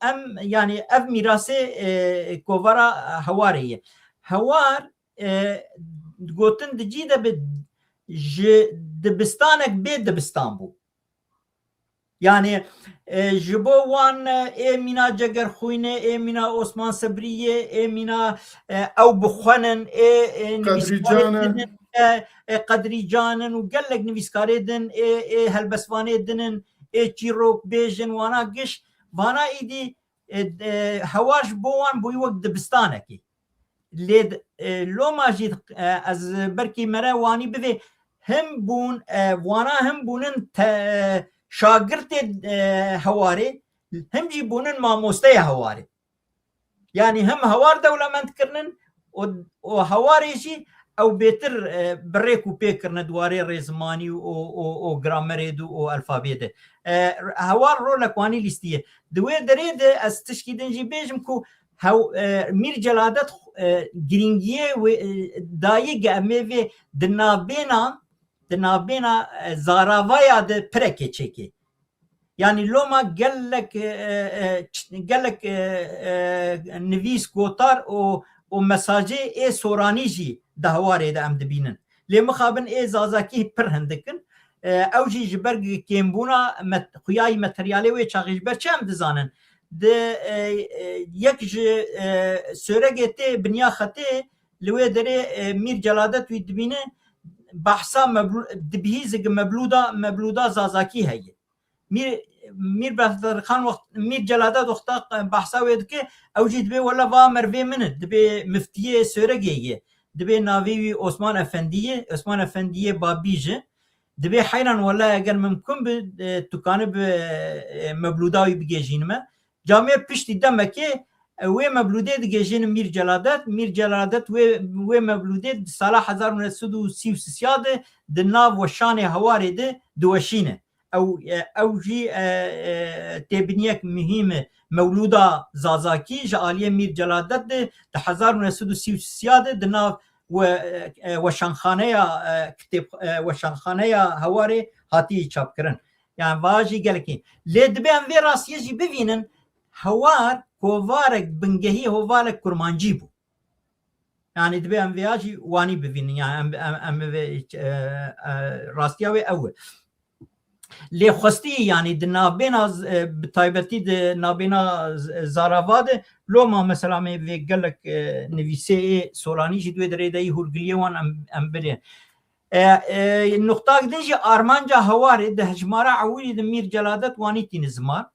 em, yanî ev mîrasê, e, kovara Hewarê ye. Hewar, e, gotin di cî de bi ji dibistanek bê dibistan bû. Yanî, e, ji bo wan, e, ê mîna Cegerxwînê, ê mîna Osman Sebrî yê, ê mîna, e, ew bixwenin, ê, ê Qedrî nivîskarê Can e. din, e, ê Qedrî Can in û gelek nivîskarê din, ê, ê helbestvanê din in, ê çîrok bêjin, wana giş, vana îdî, e, e, Hewar ji bo wan bûyî wek dibistanekê. Lê d-, e, loma jî, e, ez belkî mere wanî bivê, him bûn, e, wana him bûnin te-, şagirtê, e, Hewarê, him jî bûnin mamosteyê Hewarê. Yanî him Hewar dewlemend kirinin û, û Hewarê jî ew bêtir, e, bi rêk û pêk kirine di warê rêzimanî û, û, û gramerê de û alfabeyê de. E, Hewar rolek wanî lîstiye. Di wê derê de ez tişkî din jî bêjim ku Hew-, e, Mîr Celadet, e, girîngiyê wê, e, dayî ge em ê vê di navbêna, di navbêna, e, zaravaya de pirekê çêkê. Yanî loma gelek, e, e, e, ç-, gelek, e, e, nivîs, gotar û, û mesajê ê soranî jî di Hewarê de em dibînin. Lê mixabin ê zazakî pir hindik in. E, ew jî ji ber kêmbûna met-, xuyayî materyalê wê çaxê ji ber çi em dizanin? Di, e, e, yek ji, e, soregê tê biniya xetê li wê derê, e, Mîr Celadet wî dibîne, behsa meblu-, dibihîze gi meblûda, meblûda zazakî heye. Mîr, Mîr Bexterxan wext, Mîr Celadet wexta behsa wê dike, ew jî dibê wele va mervê min e, dibê miftiyê Soregê ye. Dibê navê wî Osman Efendî ye, Osman Efendî yê Babî jî. Dibê heyran wele eger mimkun bi, e, tu kanibi, e, meblûda wî bigêjînime. Camê piştî demekê, e, wê meblûdê digêjînin Mîr Celadet. Mîr Celadet wê, wê meblûdê di sala hezar û neh sed û sî û sê ya de di nav weşanê Hewarê de diweşîne. Ew, e, ew jî, e, e, têbiniyek muhîm e. Mewlûda Zazakî ji aliyê Mîr Celadet de di hezar û neh sed û sî û sê ya de di nav we-, e, weşanxaneya, e, kitêb-, e, weşanxaneya Hewarê hatiye çapkirin. Yani va jî gelekî. Lê dibe em vê rastiyê jî bivînin, Hewar kovarek bingehî hovalek kurmancî bû. Yani dibe em vêya jî wanî bivînin. Yani em, em, em vê, e, e, rastiya wê ew e. Lê xwestî, yani di navbêna z-, e, bi taybetî di navbêna z-, Zarava de loma mesela me vê gelek, e, nivîsê ê soranî jî di wê derê de yî hûrgiliyê wan em, em birê. E, e, nuqtak din jî armanca Hewarê di hejmara ewilî de Mîr Celadet wanî tîne ziman.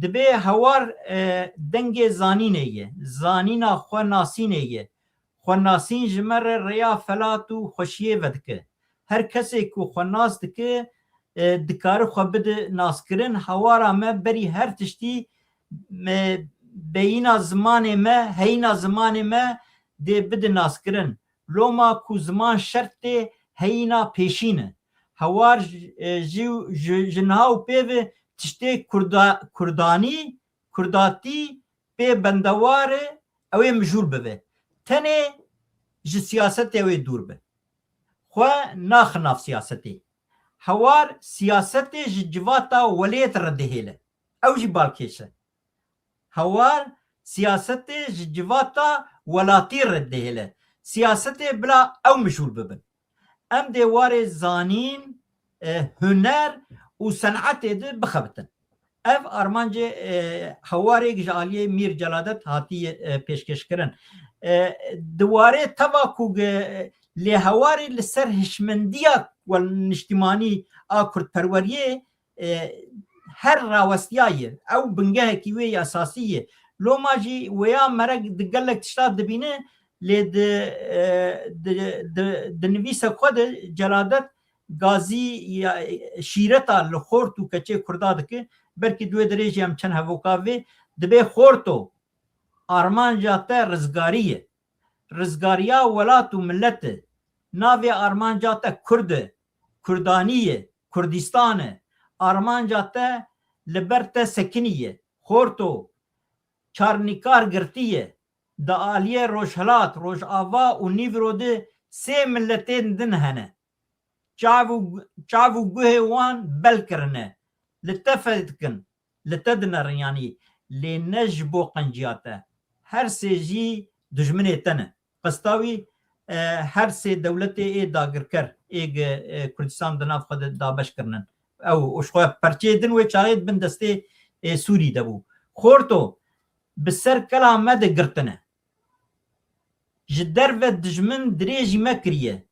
Dibê Hewar, e, dengê zanînê ye, zanîna xwe nasînê ye. Xwenasîn ji me re rêya felat û xweşiyê vedike. Her kesê ku xwe nas dike, e, dikare xwe bide naskirin. Hewara me berî her tiştî, e, beyîna zimanê me, heyîna zimanê me dê bide naskirin. Loma ku ziman şert tê, heyîna pêşîn e. Hewar ji, e, ji, ji, ji niha û pê ve tiştê kurda-, kurdanî, kurdatî pê bendewar e, ew ê mijûl bibe. Tenê ji siyasetê ew ê dûr be. Xwe naxe nav siyasetê. Hewar siyasetê ji civata welêt re dihêle. Ew jî balkêş e. Hewar siyasetê ji civata welatî re dihêle. Siyasetê bila ew mijûl bibin. Em dê warê zanîn, e, huner û senetê de bixebitin. Ev armancê, e, Hewarê ji aliyê Mîr Celadet hatiye, e, pêşkêşkirin. E, di warê teva ku ge-, lê Hewarê li ser hişmendiya wel niştimanî a kurdperweriyê, e, her rawestiyaye. Ew bingehekî wê yê esasî ye. Loma jî wêya merek di gelek tişta dibîne, lê di, e, di, di, di nivîsek xwe de Celadet gazî ya, şîreta li xort û keçê kurda dike. Belkî di wê derê jî em çend hevoka vê. Dibê xorto, armanca te rizgarî ye. Rizgariya welat û milet e. Navê armanca te Kurd e, Kurdanî ye, Kurdistan e. Armanca te li ber te sekinî ye. Xorto, çarnîkar girtî ye. Di aliyê Rojhilat, Rojava û Nîvro de sê miletên din hene. Çav û, çav û guhê wan bel kirine. Li te fê dikin. Li te dinerin yanî. Lê ne ji bo qenciya te. Her sê jî dijminê te ne. Qesta wî, e, her sê dewletê ê dagirker, ê gi, e, Kurdistan di nav xwe de dabeş kirinin. Ew, û ji xwe perçeyê din wê çaxê di bin destê, e, Sûrî de bû. Xorto, bi ser kela me de girtine. Ji derve dijmin dirêjî me kiriye.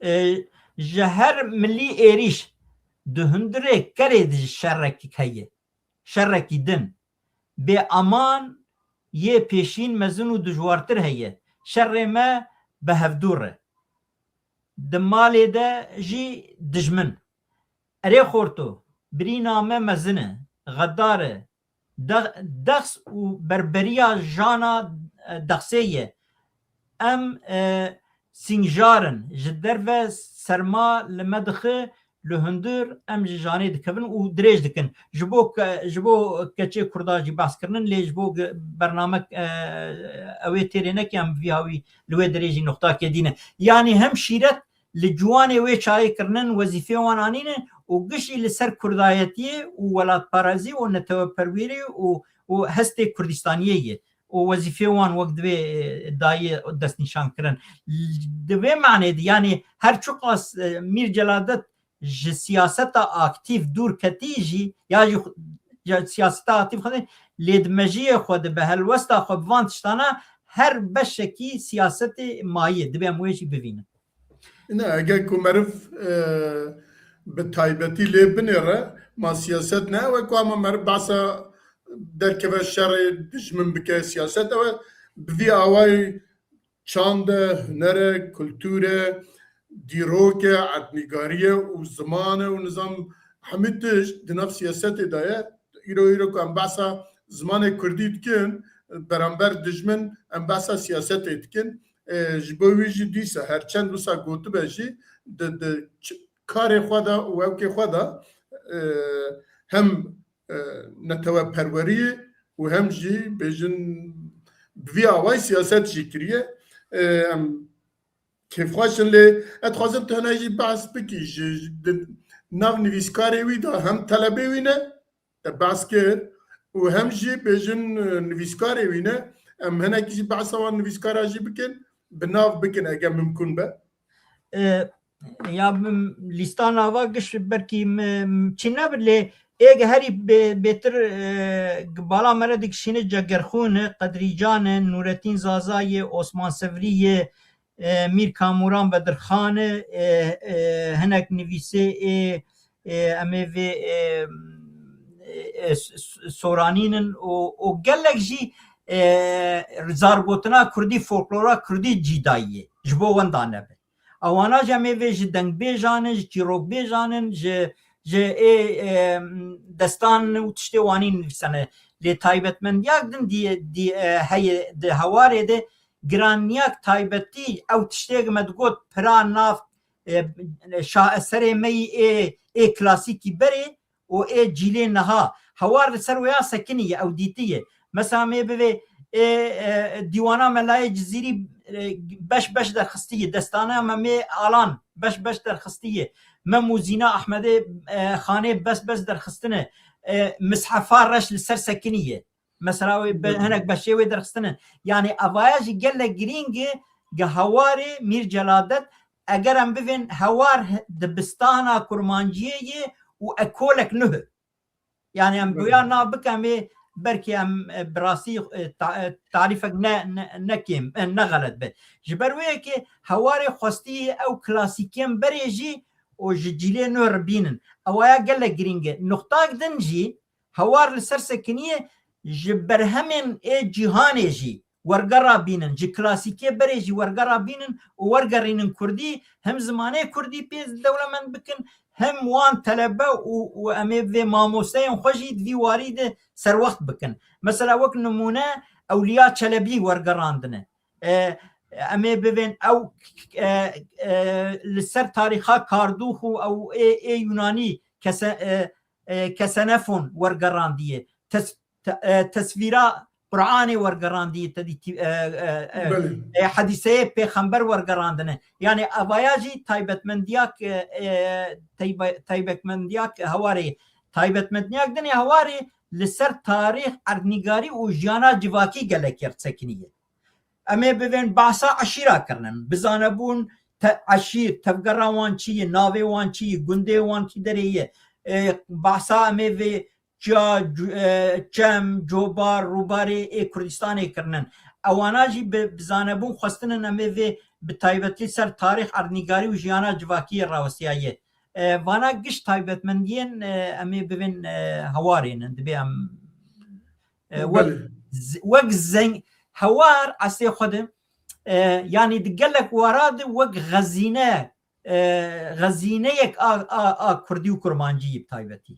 E, ji her milî êrîş di hundirê kerê de jî şerekî heye. Şerekî din. Bê aman yê pêşîn mezin û dijwartir heye. Şerê me bi hevdû re. Di malê de jî dijmin. Erê xorto, birîna me mezin e, xedar e, de-, dexs û berberiya jana, e, dexsê ye. Em, e, sîngjar in, ji derve serma li me dixe, li hundir em ji janê dikevin û dirêj dikin. Ji bo ke-, ji bo keçê Kurda jî behs kirinin, lê ji bo ge-, bername, e, ew ê têrê neke, em vî hawî li wê derê jî noxtakê dîne. Yanî hem şîret li ciwanê wê çayê kirinin, wezîfê wan anîne û gişî li ser kurdayetiyê û welatparazî û neteweperwerî û, û hestê Kurdistaniyê ye û wezîfê wan wek divê, e, dayê destnîşan kirin. Di vê manê de, yanî her çiqas, e, Mîr Celadet ji siyaseta aktîf dûr ketî jî, ya jî xu-, ya siyaseta aktîf xwe de, lê di mejiyê xwe de, bi helwesta xwe, bi van tiştana her beşekî siyasetê maye, divê em wê jî bivînin. Ne, eger ku meriv, e, bi taybetî lê binêre, ma siyaset ne, ew e ku ama meriv behsa derkeve şerê dijmin bike, siyaset ew e, bi vî awayî çand e, huner e, kultur e, dîrok e, erdnîgarî ye û ziman e û nizam hemî tişt di nav siyasetê de ye. Îro, îro ku em behsa zimanê kurdî dikin, beramber dijmin em behsa siyasetê dikin. E, ji bo wî jî dîsa her çend wisa gotibe jî di, di ç-, karê xwe de û ewkê xwe de, e, hem, e, neteweperweriyê û hem jî bêjin bi vî awayî siyaset jî kiriye. E, em kêfxweş in lê ez dixwazim tu hene jî behs bikî ji, ji, di nav nivîskarê wî de hem telebê wî ne, te behs kir û hem jî bêjin, e, nivîskarê wî ne. Em hinekî jî behsa wan nivîskara jî bikin, bi nav bikin eger mimkûn be. E, ya min lîsta nava giş belkî min çî nebir lê êg herî bê-, bêtir, e, bala me re dikişîne Cegerxûn e, Qedrîcan e, Nûretîn Zaza ye, Osman Sevrî ye, e, Mîr Kamûran Bedirxan e, e, e, hinek nivîsê ê, e, em ê vê, e, e, s-, s-, soranînin û, û gelek jî, e, zargotina kurdî, folklora kurdî cîdayî ye. Ji bo wenda nebe. Ewana jî em ê vê ji dengbêjan in, ji çîrokbêjan in, ji, ji ê, e, destan û tiştê wanî nivîsene. Lê taybetmendiyak din dî, dî, e, heye di hewarê de, giranniyak taybetî ew tiştê ku me digot pira nav, e, şaheserê me yî ê, ê klasîkî berê û ê cîlê niha. Hewar li ser wêya sekinî ye, ew dîtî ye. Mesela em ê bivê ê, e, dîwana Melayê Cizîrî, e, beş beş derxistî ye. Destana Memê Alan beş beş derxistî ye. Mem û Zîna Ehmedê, e, Xanê bes bes derxistine. E, Mishefa Reş li ser sekinî ye. Mesela wê be-, hinek beşê wê derxistine. Yanî evaya jî gelek girîng e, ge hewarê Mîr Celadet, eger em bivên hewar he-, dibistana kurmanciyê ye û ekolek nuh e. Yanî em goya na bikem ê belkî em, e, bi rastî, e, ta-, e, tarîfek ne, ne, ne kêm, e, ne xelet be. Ji ber wê yekê hewarê xwestî ew klasîkên berê jî û ji cîlê nû re bînin. Ewaya gelek girîng e. Nuqtak din jî hewar li ser sekiniye ji berhemên ê cîhanê jî wergera bînin, ji klasîkê berê jî wergera bînin û wergerînin kurdî, hem zimanê kurdî pê dewlemend bikin, hem wan telebe û, û em ê vê mamosteyên xwe jî di vî warî de serwext bikin. Mesela wek nimûne Ewliya Çelebî wergerandine. E, Em ê bivên ew, e, e, li ser tarîxa Kardûx û ew ê, ê Yunanî kese-, e, e, Kesenefon wergerandiye. Tes-, te-, e, tesvîra Qur'anê wergerandî, te dîtî, e, e, e, Belê. e, hedîseyê pêxember wergerandine. Yani evaya jî taybetmendiyak, e, e, taybe-, taybetmendiyak hewarê. Taybetmendiyak dinê hewarê li ser tarîx, erdnîgarî û jiyana civakî gelek yer sekiniye. Em ê bivên behsa eşîra kirinin. Bizanebûn te-, eşîr, tevgera wan çi ye, navê wan çi ye, gundê wan kî derê ye. E, behsa em ê vê çiya, cu-, e, çem, cobar, rûbarê ê Kurdistanê kirinin. Ewana jî bi, bi zanebûn xwestinin em ê vê bi taybetî ser tarîx, erdnîgarî û jiyana civakiyê rawestiyaye. E, vana giş taybetmendiyên, e, em ê bivên, e, hewarê ne. Dibê em, e, wek Belê. z-, wek zeng-, hewar eslê xwe de, e, yanî di gelek wara de wek xezîne, e, xezîneyek a, a, a kurdî û kurmancî yî bi taybetî.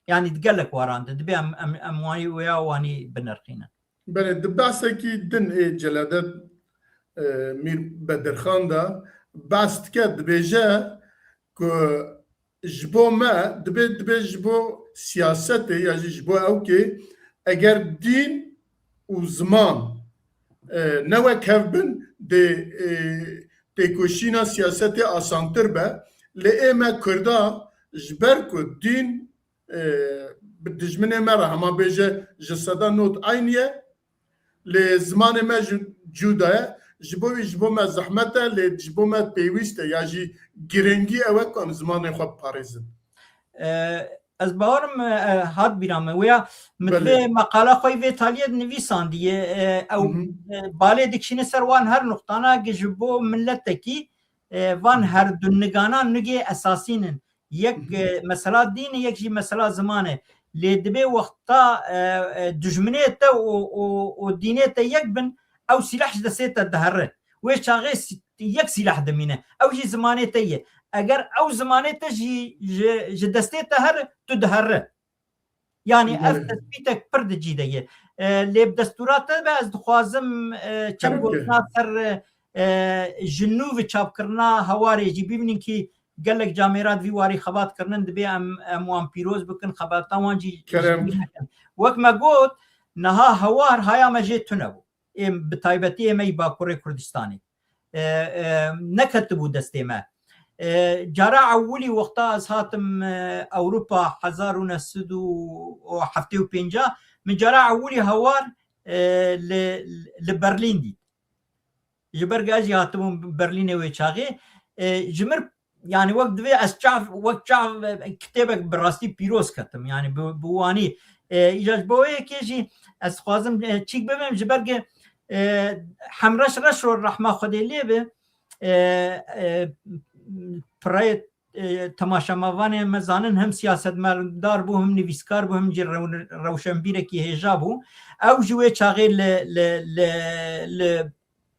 Yani di gelek waran de dibê em, em, em wanî wêya wanî binirxînin. Belê, di behsekî din ê Celadet, e, Mîr Bedirxan de behs dike, dibêje ku ji bo me dibê, dibê ji bo siyasetê ya jî ji bo ewkê eger dîn û ziman, e, ne wek hev bin, dê, e, têkoşîna siyasetê asantir be. Lê ê me Kurda ji ber ku dîn, e, bi dijminê me re, hema bêje ji seda nod eyn ye, lê zimanê me jî cuda ye. Ji bo wî ji bo me zehmet e, lê ji bo me pêwîst e, ya jî girîngî ew e ku em zimanê xwe biparêzin. E, ez bawerim, e, hat bîra me. Wêya min Belê. vê meqala xwe yî vê taliyê nivîsandiye. E, ew, Hı hı. e, balê dikişîne ser wan her nuqtana gi ji bo miletekî, e, van Hı hı. her du nigana nigê esasî nin. Yek, Hı hı. e, mesela dîn e, yek jî mesela ziman e. Lê dibê wexta, e, e, dijminê te û, û, û dînê te yek bin, ew sîleh ji destê te dihere. Wê çaxê sî-, yek sîleh dimîne. Ew jî zimanê te ye. Eger ew zimanê te jî ji, ji destê te here, tu dihere. Yani ev Belê. tespîtek pir di cî de ye. E, lê bi destûra te be ez dixwazim, e, çend Kerem ke. gotina ser, e, ji nû ve çapkirina hewarê jî bibînin kî gelek camêra di vî warî xebat kirinin, dibê em, em wan pîroz bikin, xebata wan jî Kerem. jî bikin. Wek me got, niha hewar haya me jê tune bû. Ê, bi taybetî ê me yî Bakurê Kurdistanê. E, e, neketibû destê me. E, cara ewilî wexta ez hatim, e, Ewropa hezar û neh sed û heftê û pênc, min cara ewilî hewar, e, li, li Berlîn dît. Ji ber ku ez jî hatibûm Berlînê wê çaxê, e, ji mir, yani wek divê ez çav, wek çav, e, kitêbek bi rastî pîroz ketim. Yani bi, bi wanî, e, îca ji bo yekê jî ez dixwazim, e, çîk bibim, ji ber ku, e, Hemreş Reşo rehma Xwedê lê be, e, e, pirayê, e, temaşemevanê me zanin, hem siyasetmedar bû, hem nivîskar bû, hem jî rew-, rewşenbîrekî hêja bû. Ew ji wê çaxê li, li, li, li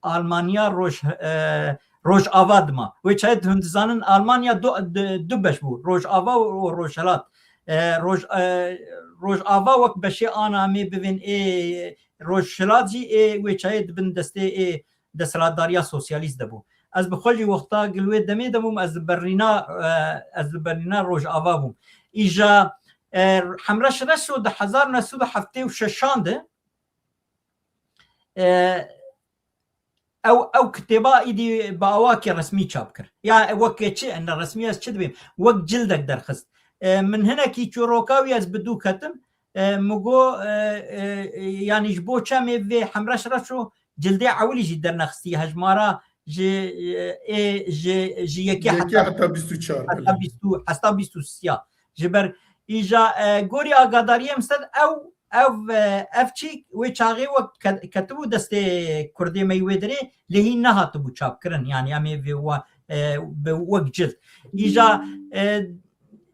Almanya roj-, e, Rojava dima. Wê çayê hûn dizanin Almanya du, du, du beş bû. Rojava û Rojhilat. E, Roj-, e, Rojava wek beşê ana em ê bivên ê Rojhilat jî ê wê çayê di bin destê ê desthilatdariya sosyalîst de bû. Ez bi xwe jî wexta gil wê demê de bûm, ez li Berlîna, e, ez li Berlîna Rojava bûm. Îja, e, Hemreş Reşo di hezar neh sed û heftê û şeşan de, e, ew, ew kitêba îdî bi awakî resmî çap kir. Ya wek çi, ne resmî ez çi dibêm? Wek cildek derxist. E, min hinekî çîroka wî ez bi dû ketim. E, min got, e, e, e, yanî ji bo çemê vê Hemreş Reşo cildê ewilî jî dernexistî, hejmara ji, e, ê, ji, ji yekê Yekê heta heta bîst û çar, heta belê. bîst û, heta bîst û sê ya. Ji ber îja, e, gorî agadariyê min ser ew, ev, e, ev çî wê çaxê wek ke-, ketibû destê kurdê me yî wê derê, lê hîn nehatibû çapkirin. Yani em ê vê wa-, e, bi wek cild. Îja, e,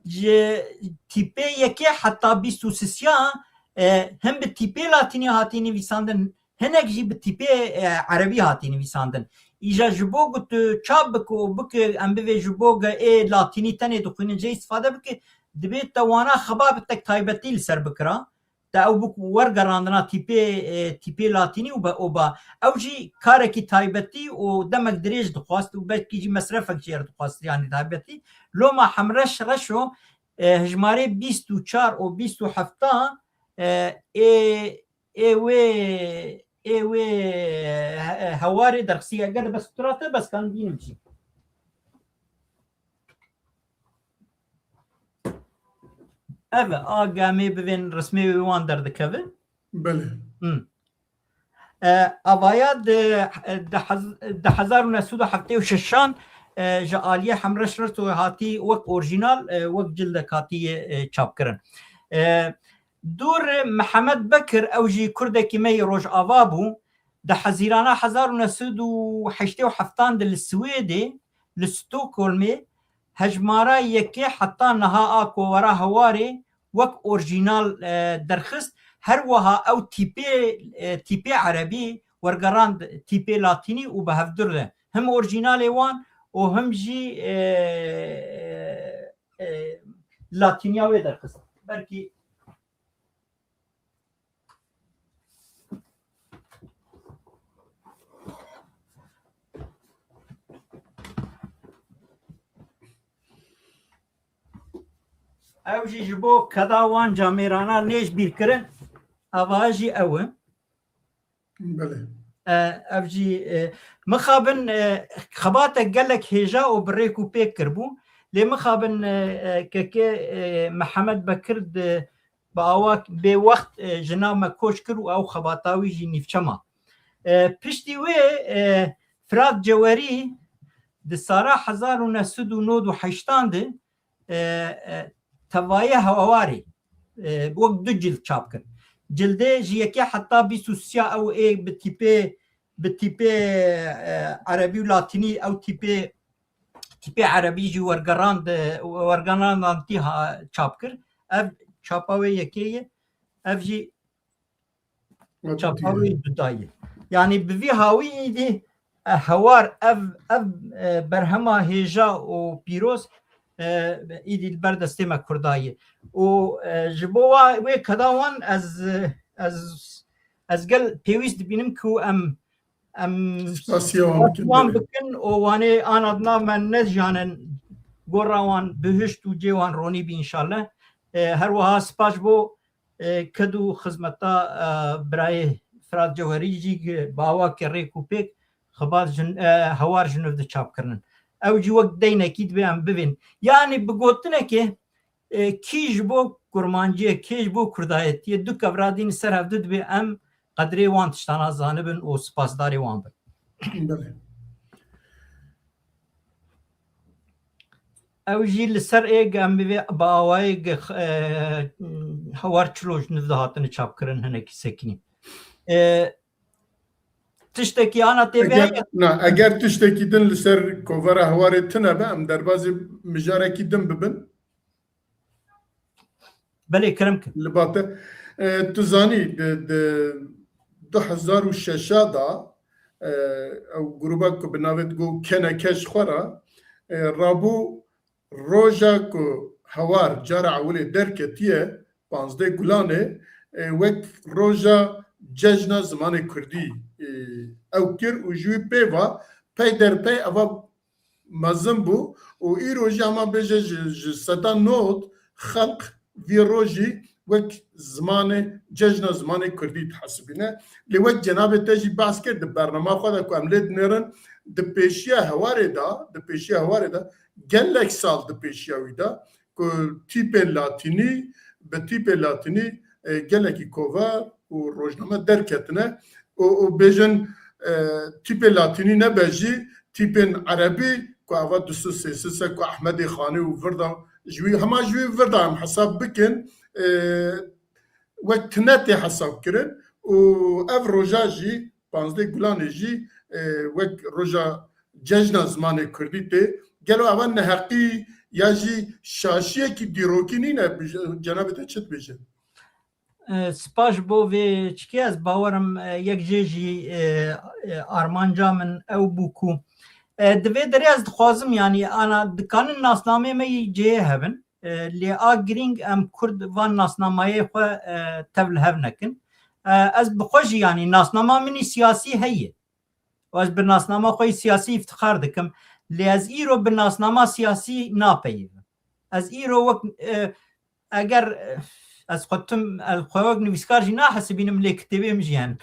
ji tîpê yekê heta bîst û sê ya, e, him bi tîpê latînî hatî nivîsandin, hinek jî bi tîpê, e, erebî hatî nivîsandin. Îja ji bo ku tu çap bike û bike, em bivê ji bo ge ê latînî tenê dixwînin jê îstifade bike, dibê te wana xebabetek taybetî li ser bikira. te ew bû ku wergerandina tîpê, e, tîpê latînî û be oba. Ew jî karekî taybetî û demek dirêj dixwast û belkî jî mesrefek jê re dixwast, yanî taybetî. Loma Hemreş Reşo, e, hejmarê bîst û çar û bîst û heft, e, ê, ê wê, ê wê he-, hewarê derxisî. Eger bes tu ra te bes kan bînim jî. Ev e, a gemê bivên resmê wê wan derdikeve. Belê. Hmm. E, avaya di, di hez-, di hezar û neh sed û heftê û şeşan, e, ji aliyê Hemreş Reşo hatî wek orjînal, e, wek cildek hatî, e, çapkirin. E, Dûr Mihemed Bekir, ew jî kurdekî me yê Rojava bû. Di Hezîrana hezar û neh sed û heştê û heftan de li Swêdê, li Stockholmê, hejmara yekê heta niha a kovara Hewarê wek orjînal, e, derxist. Her wiha ew tîpê, e, tîpê erebî wergerand tîpê latînî û bi hevdur de him orjînalê wan û him jî, e, e, latîniya wê derxist. Belkî Ew jî ji bo keda wan camêrana nêj bîrkirin, ava jî ew e. Belê. E, ev jî, e, mixabin, e, xebatek gelek hêja û bi rêk û pêk kiribû. Lê mixabin, e, e, kekê, e, Mihemed Bekir di, bi awa bêwext, e, ji nav me koç kir û ew xebata wî jî nîvçe ma. E, piştî wê, e, Firat Cewerî di sala hezar û neh sed û nod û heştan de, e, e, Tevayê Hewarê, e, wek du cild çap kir. Cildê ji yekê heta bîst û sê ew ê bi tîpê, bi tîpê, e, erebî û latînî, ew tîpê, tîpê erebî jî wergerand, e, wergerandantî ha çap kir. Ev çapa wê yekê ye. Ev jî çapa wê duda ye. Yanî bi vî hawî îdî, e, Hewar ev, ev, e, berhema hêja û pîroz, e, îdî li ber destê me Kurda ye. Û, e, ji bo wa, wê keda wan ez, ez, ez gel pêwîst dibînim ku em, em Spasiya wan bikin, wan belê. Bikin û wanê ana di nav me nejiyanin, gora wan bihişt û cê wan ronî bî înşallah. E, her wiha spas bo, e, ked û xizmeta, e, birayê Firat Cewherî jî, e, bi awa ke rêk û pêk xebat jin-, e, Hewar ji nû di çap kirinin. Ew jî wek deynekî divê em bivên. Yanî bi gotinekê, e, kî ji bo kurmanciyê, kî ji bo kurdayetiyê du kev radîn ser hev du divê em qedrê wan tiştana zanibin û spasdarê wan bin. Belê. Ew jî li ser êg em bivê bi awayê ge-, e, Hewar Çilo ji nû dihatine çapkirin hinekî sekinî. E, tiştekî ana tê Eger, heye? Na, eger tiştekî din li ser kovara Hewarê tune be, em derbazî mijarekî din bibin. Belê, kerem ke. Li ba te. E, tu zanî, di, di du hezar û şeş da, e, ew grûba ku bi navê digot Keneke ji xwe re, e, rabû roja ku Hewar cara ewilê derketiye, panzdeh Gulanê, e, wek roja cejna zimanê kurdî, e, ew kir û ji wî pê ve pey der pey eva mezin bû û îro jî hema bêje ji, ji seta nod xelq vî rojî wek zimanê, cejna zimanê kurdî dihesibîne. Lê wek cenabê te jî behs kir di bernama xwe de ku em lê dinêrin, di pêşiya Hewarê de, di pêşiya Hewarê de gelek sal di pêşiya wî de ku tîpên latînî, bi tîpê latînî, e, gelekî kovar û rojname derketine û, û bêjin, e, tîpê latînî nebe jî tîpên erebî ku ava du sed sê sed ku Ehmedê Xanî û vir de ji wî, hema ji wî vir de em hesab bikin, e, wek tune tê hesab kirin û ev roja jî panzdeh Gulanê jî, e, wek roja cejna zimanê kurdî tê. Gelo ava neheqî ya jî şaşiyekî dîrokî nîne? Bi-, cenabê te çi dibêje? E, spas ji bo vê çikê, ez bawerim, e, yek jê jî, e, e, armanca min ew bû ku, e, di vê derê ez dixwazim, yanî ana dikanin nasnameyê me yî cihê hebin. E, lê a girîng em Kurd van nasnamayê xwe, e, tev li hev nekin. E, ez bi xwe jî, yanî nasnama min î siyasî heye. Û ez bi nasnama xwe yê siyasî îftixar dikim. Lê ez îro bi nasnama siyasî napeyivim. Ez îro wek, e, eger, e, ez xwe tim, ez xwe wek nivîskar jî nahesibînim, lê kitêbê min jî hene.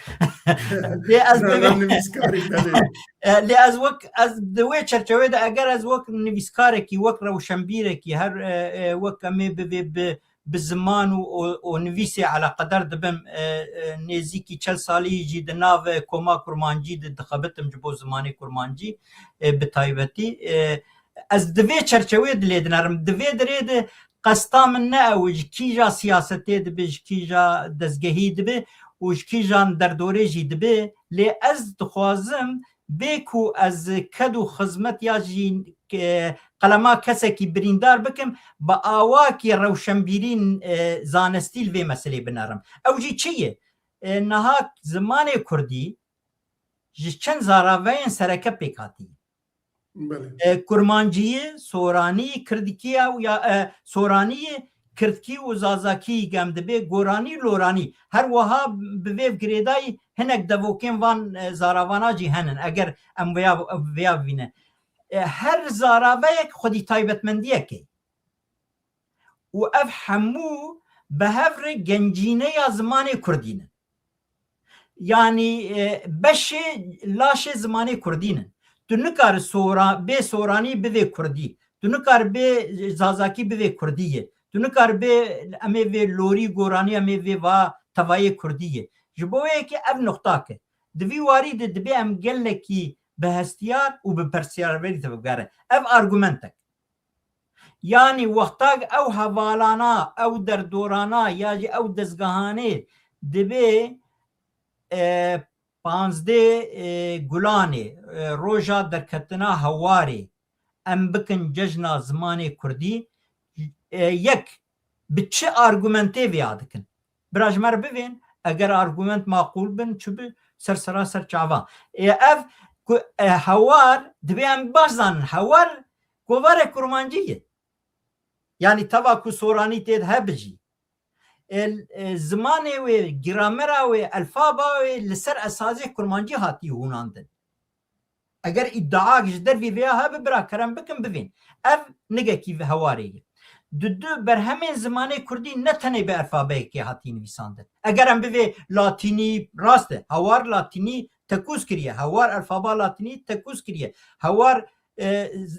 Lê ez Na, bibê- na nivîskarî tenê. E, lê ez wek, ez di wê çerçevê de eger ez wek nivîskarekî, wek rewşenbîrekî, her, e, e, wek em ê bivê bi, bi ziman û, û, û nivîsê eleqedar dibim, e, e, nêzîkî çel salî jî di nav koma kurmancî de dixebitim ji bo zimanê kurmancî, e, bi taybetî. E, ez di vê çerçevê de lê dinerim. Di vê dirê de qesta min ne ew ji kîja siyasetê dibe, ji kîja dezgehî dibe û ji kîjan derdorê jî dibe. Lê ez dixwazim bê ku ez ked û xizmet ya jî, e, qelema kesekî birîndar bikim, bi awakî rewşenbîrî, e, zanistî li vê meselê binerim. Ew jî çi ye? E, niha zimanê kurdî ji çend zaraveyên sereke pêk hatiye. Belê. E, kurmanciyê, soranî, kirdikî ya, e, soraniyê, kirdkî û zazakî gem dibe, goranî, loranî. Her wiha bi vê girêdayî hinek devokên van, e, zaravana jî henin. Eger em vêya, vêya bivîne. E, her zaraveyek xwedî taybetmendiyek e. Û ev hemû bi hev re gencîneya zimanê kurdî ne. Yanî, e, beşê laşê zimanê kurdî ne. Tu nikare sora-, bê soranî bivê kurdî. Tu nikare bê zazakî bivê kurdî ye. Tu nikare bê em ê vê lorî goranî, em ê vê va tevayê kurdî ye. Ji bo wê yekê ev nuqtak e. Di vî warî de dibê em gelekî bi hestiyar û bi pirsiyarverî tevgere. Ev argumentek. Yanî wexta ew hevalana, ew derdorana ya jî ew dezgehanê dibê, e, panzdeh, e, Gulanê, e, roja derketina Hewarê em bikin cejna zimanê kurdî, e, yek, bi çi argumentê vêya dikin? Bira ji me re bivên, eger argument maqûl bin, çi bi ser sera ser çava. E, ev ku, e, Hewar, divê em baş zanin, Hewar kovarek kurmancî ye. Yanî teva ku soranî tê de hebe jî. E, e, zimanê wê, gramera wê, elfaba wê li ser esasê kurmancî hatiye hûnandin. Eger îdiak ji dervî vêya hebe, bira kerem bikin bivên. Ev nigekî Hewarê ye. Di du berhemên zimanê kurdî ne tenê bi elfabeyekê hatiye nivîsandin. Eger em bivê latînî, rast e, Hewar latînî tekûz kiriye. Hewar elfaba latînî tekûz kiriye. Hewar, e,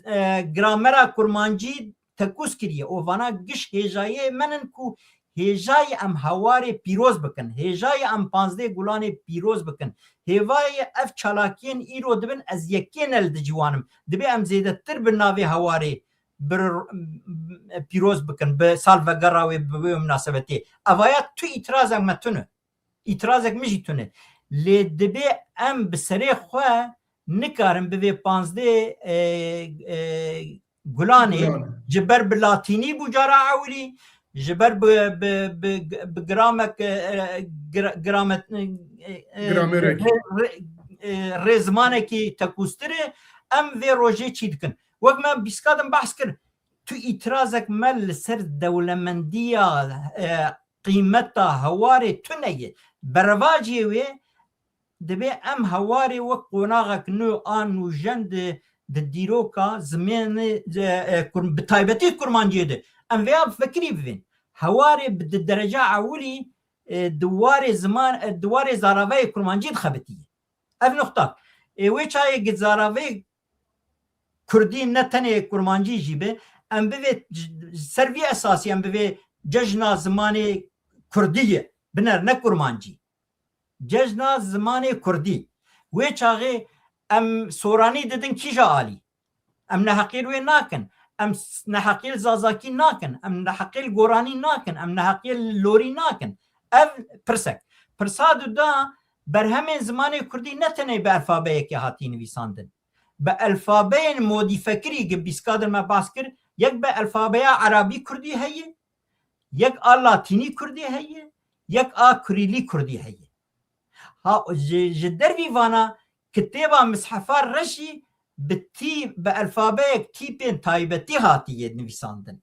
e, gramera kurmancî tekûz kiriye. Û vana giş hêjayê me nin ku hêjayê em Hewarê pîroz bikin, hêjayê em panzdeh Gulanê pîroz bikin. Hêvayê ev çalakiyên îro dibin, ez yekê ne li dijî wan im. Dibê em zêdetir bi navê Hewarê bir, pîroz bikin, bi salvegera wê, bi wê minasebetê. Evaya tu îtirazek me tune. Îtirazek min jî tune. Lê dibê em bi serê xwe nikarin bivê panzdeh, e, e, Gulanê Gulan. Ji ber bi latînî bû cara ewilî, ji ber bi, bi, bi, bi gramek, e, gra-, gramet, e, e, Gramerek. rê-, rê-, e, rêzmanekî tekûztir e, em vê rojê çî dikin. Wek me bîska din behs kir, tu îtirazek me li ser dewlemendiya, e, qîmeta Hewarê tune ye. Berevajiyê wê dibê em Hewarê wek qonaxek nû a nûjen di, di dîroka zimênê, e, e, kur-, bi taybetî kurmanciyê de. Em vêya fikirî bivên. Hewarê bi di dereca ewilî, e, di warê ziman, e, di warê zaravayê kurmancî dixebitiye. Ev nuqta. Ê wê çayê gi zaravê kurdî ne tenê kurmancî jî be, em bivê ser vî esasî em bivê cejna zimanê kurdî ye, biner ne kurmancî. Cejna zimanê kurdî. Wê çaxê em soranî didin kîja alî? Em neheqî li wê nakin. Em s-, neheqî li zazakî nakin. Em neheqî li goranî nakin. Em neheqî li lorî nakin. Ev pirsek. Pirsa duda, berhemên zimanê kurdî ne tenê bi elfabeyekê hatî nivîsandin. Bi elfabeyên modîfekirî gi bîska din me behs kir, yek bi elfabeya erebî kurdî heye, yek a latînî kurdî heye, yek a kurîlî kurdî heye. Ha, ji, ji dervî vana kitêba mishefa reşî bi tî-, bi elfabeyek tîpên taybetî hatiye nivîsandin.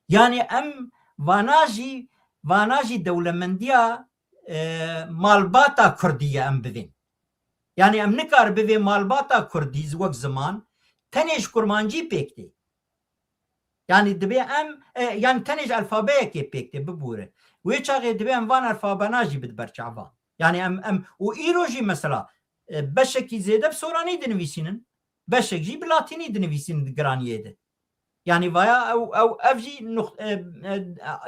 Yani em vana jî, vana jî dewlemendiya, e, malbata Kurdî ye em bivên. Yani em nikar bivê malbata Kurdî wek ziman tenê ji kurmancî pêk tê. Yani dibê em, e, yani tenê ji alfabeyekê pêk tê, bibûre. Wê çaxê dibê em van alfabena jî bid ber çava. Yani em, em, û îro jî mesela, e, beşekî zêde bi soranî dinivîsînin, beşek jî bi latînî dinivîsînin di giraniyê de. Yani vaya ew, ew, ev jî nuxt-, e,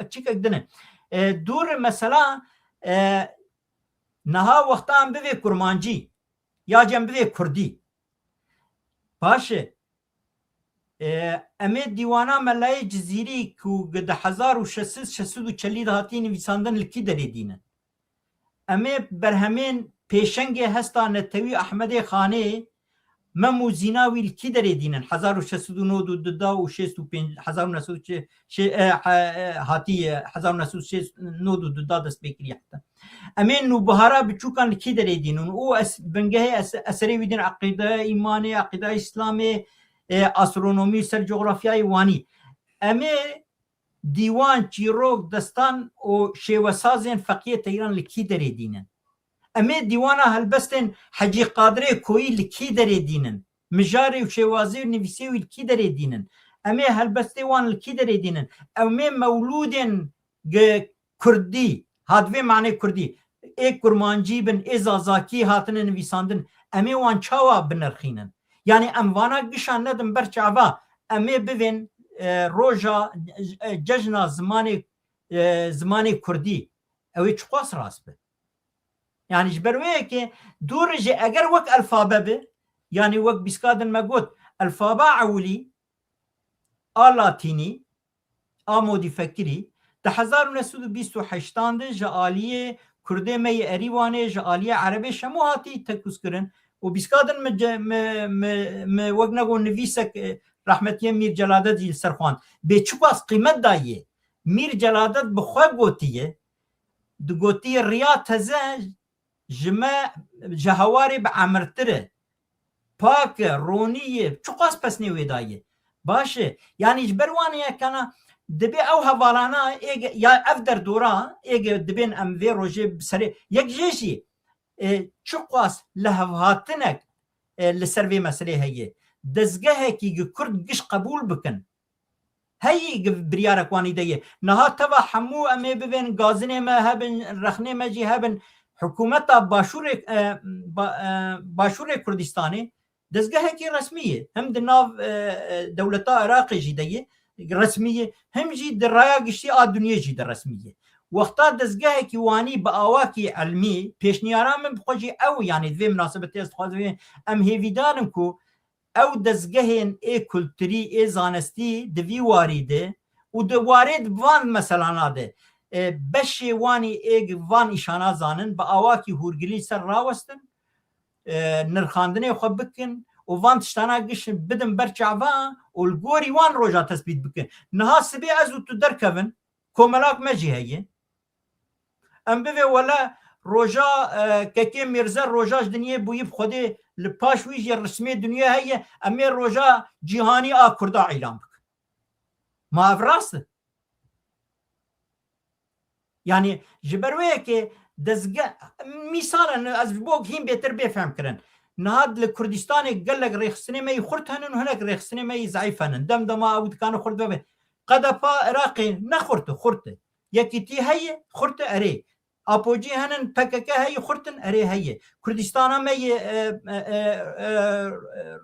e, çikek din e. E, dûr mesela, e, niha wexta em bivê kurmancî, ya cem bivê kurdî. Baş e. E, em ê dîwana Melayê Cizîrî ku di hezar û şeş sed şeş sed û çelî de hatî nivîsandin li kî derê dînin? Em ê berhemên pêşengê hesta netewî Ehmedê Xanê, mem û zîna wî li kî derê dînin? Hezar û şeş sed û nod û du da û şêst û pênc, hezar û neh sed û şêst, şê-, e, he-, e, hatî, e, hezar û neh sed û şêst nod û du da dest pê kiriye heta. Em ê nûbihara biçûkan li kî derê dînin? Û es-, bingehê es-, eserê wî din eqîde, îmanê, eqîda Îslamê, e, astronomî, ser cografyayê wanî. Em ê dîwan, çîrok, destan û şêwesazên feqiyê Teyran li kî derê dînin? Em ê dîwana helbestên Hecî Qadirê Koyî li kî derê dînin? Mijarê û şêwazê û nivîsê wî li kî derê dînin? Em ê helbestê wan li kî derê dînin? Em ê mewlûdên gi-, kurdî, ha divê manê kurdî, ê kurmancî bin, ê zazakî hatine nivîsandin, em ê wan çawa binirxînin? Yani em vana gişan nedin ber çava, em ê bivên, e, roja, e, cejna zimanê, e, zimanê kurdî. Ew ê çiqas rast be? Yani ji ber wê yekê dûr jî eger wek alfabe be, yani wek bîska din me got, alfaba ewilî a latînî, a modîfekirî, di hezar û neh sed û bîst û heştan de ji aliyê Kurdê me yê Erîwanê, ji aliyê Erebê Şemo hatî tekûzkirin û bîska din mi ce-, mi, mi, mi wek nego nivîsek, e, rehmetiyê Mîr Celadet jî li ser xwend. Bê çiqas qîmet daye. Mîr Celadet bi xwe gotiye, digotiye riya teze ji me, ji hewarê bi emirtir e. Pak e, ronî ye, çiqas pesnê wê daye. Baş e. Yani ji ber wan yekana dibê ew hevalana êge, ya ev derdora êge dibên em vê rojê bi serê yek jê jî, e, çiqas lihevhatinek, e, li ser vê meselê heye. Dezgehekî gi Kurd giş qebûl bikin. Heyî gi-, biryarek wanî de ye. Niha teva hemû em ê bibên gazinê me hebin, rexnê me jî hebin. Hikûmeta Başûrê, e, ba-, e, Başûrê Kurdistanê dezgehekî resmî ye. Hem di nav, e, e, dewleta Iraqê jî de ye, resmî ye. Hem jî di raya giştî a dinyê jî de resmî ye. Wexta dezgehekî wanî bi awakî ilmî, pêşniyara min bi xwe jî ew, yanî di vê minasebetê ez dixwazim em hêvîdar in ku ew dezgehên ê kulturî, ê zanistî di vî warî de û di warê di van meselana de, e, beşê wanî ê van îşana zanin, bi awakî hûrgilî ser rawestin, e, nirxandinê xwe bikin û van tiştana giş bidin ber çava û li gorî wan roja tespît bikin. Niha sibê ez û tu derkevin, komelak me jî heye. Em bivê wele roja, e, Kekê Mîrze roja ji dinyê bûyî bi Xwedê li paş wî jî rismê dinyê heye, em ê roja cîhanî a Kurda îlan bikin. Ma ev rast e? Yani ji ber wê yekê dezge-, mîsal e, ez ji bo hîn bêtir bê fehmkirin. Niha li Kurdistanê gelek rêxistinê me yî xurt henin û hinek rêxistinê me yî zeîf henin. Dem dema ew dikane xurt bibin. Qedepa Iraqê ne xurt e, xurt e. Yekîtî heye, xurt e, erê. Apocî henin, P K K heye, xurt in, erê heye. Kurdistana me yê, e, e, e, e, e,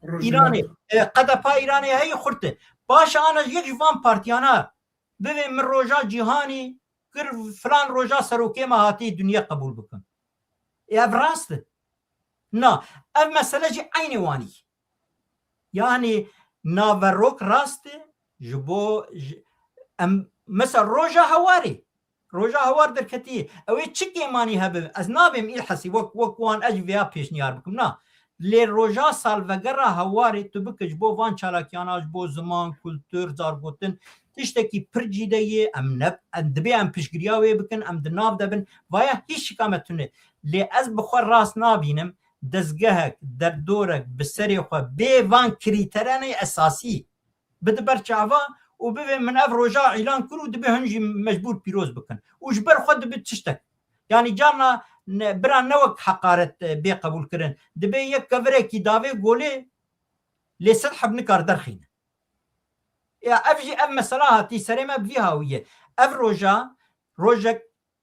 Rojhilat. Îranê, e, Qedepa Îranê heye, xurt e. Baş e, ana yek ji van partiyana bivê min roja cîhanî kir, filan roja serokê me hatî dinyê qebûl bikim. Ê ev rast e? Na, ev mesele jî eynê wanî. Yani naverok rast e, ji bo, ji, em, mesela roja hewarê, roja hewar derketî, ew ê çi kêmanî hebe, ez nabêm îlhesî wek, wek wan ez jî vêya pêşniyar bikim, na. Lê roja salvegera hewarê tu bike ji bo van çalakiyana, ji bo ziman, kultur, zargotin, tiştekî pir cîde ye, em ne, em dibê em piştgiriya wê bikin, em di nav de bin, vaya hîç şika me tune. Lê ez bi xwe rast nabînim, dezgehek, derdorek bi serê xwe bê van krîteranê esasî bide ber çava û bibê min ev roja îlan kir û dibê hûn jî mecbûr pîroz bikin. Û ji ber xwe dibe tiştek. Yanî carna ne, bira ne wek heqaret, e, bê qebûl kirin. Dibê yek kevirekî davê golê lê sed heb nikar derxîne. Ya ev jî ev mesela hatî serê me bi vî hawiyê. Ev roja, rojek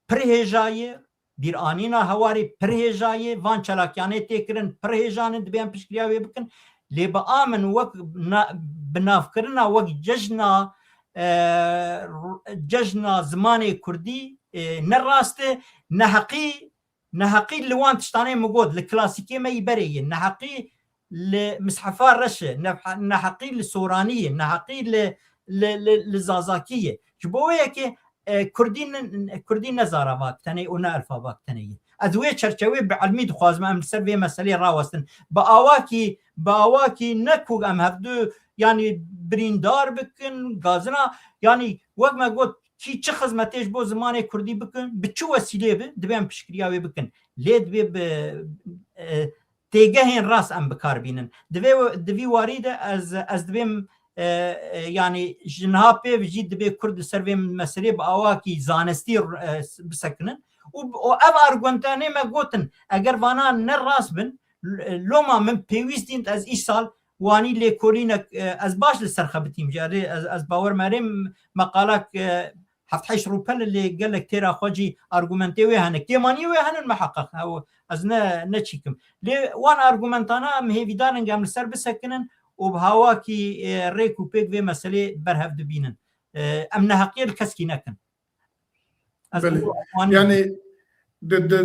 pir hêja ye, bîranîna hewarê pir hêja ye, van çalakiyanê tê kirin pir hêjan in, dibê em piştgiriya wê bikin. Lê bi a min wek na-, binavkirina wek cejna, e, r-, cejna zimanê kurdî, e, ne rast e, neheqî, neheqî li wan tiştanê min got, li klasîkê me yî berê ye, neheqî li mishefa reş e, nef-, neheqî li soranî ye, neheqî li, li, li, li zazakî ye. Ji bo wê yekê, e, kurdî ne, kurdî ne zaravak tenê û ne elfavak tenê ye. Ez wê çerçewê bi ilmî dixwazim em li ser vê meselê rawestin. Bi awakî, bi awakî ne ku em hevdu, yanî, birîndar bikin, gazina, yanî, wek me got, kî çi xizmetê ji bo zimanê kurdî bikin, bi çi wesîlê bi, dibê em piştgiriya wê bikin. Lê dibê bi, e, têgehên rast em bi kar bînin. Divê, di vî warî de ez, ez dibêm, e, e, yanî ji niha pê jî dibê kurd li ser vê meselê bi awakî zanistî, e, bisekinin. Û, û ev argumentanê me gotin, eger vana ne rast bin, l-, loma min pêwîst dîn ez îsal wanî lêkolînek, e, ez baş li ser xebitîm jî. Erê, ez, ez bawer me erê meqalak, e, heft heşt rûpel lê gelek têra xwe jî argumentê wê hene. Kêmaniyê wê hene miheqeq. Ew ez ne, ne çîkim. Lê wan argumentana em hêvîdar in em li ser bisekinin û bi hawakî, e, rêk û pêk vê meselê berhev dibînin. E, em neheqiyê li keskî nekin. Ez Belê. Yanî di, di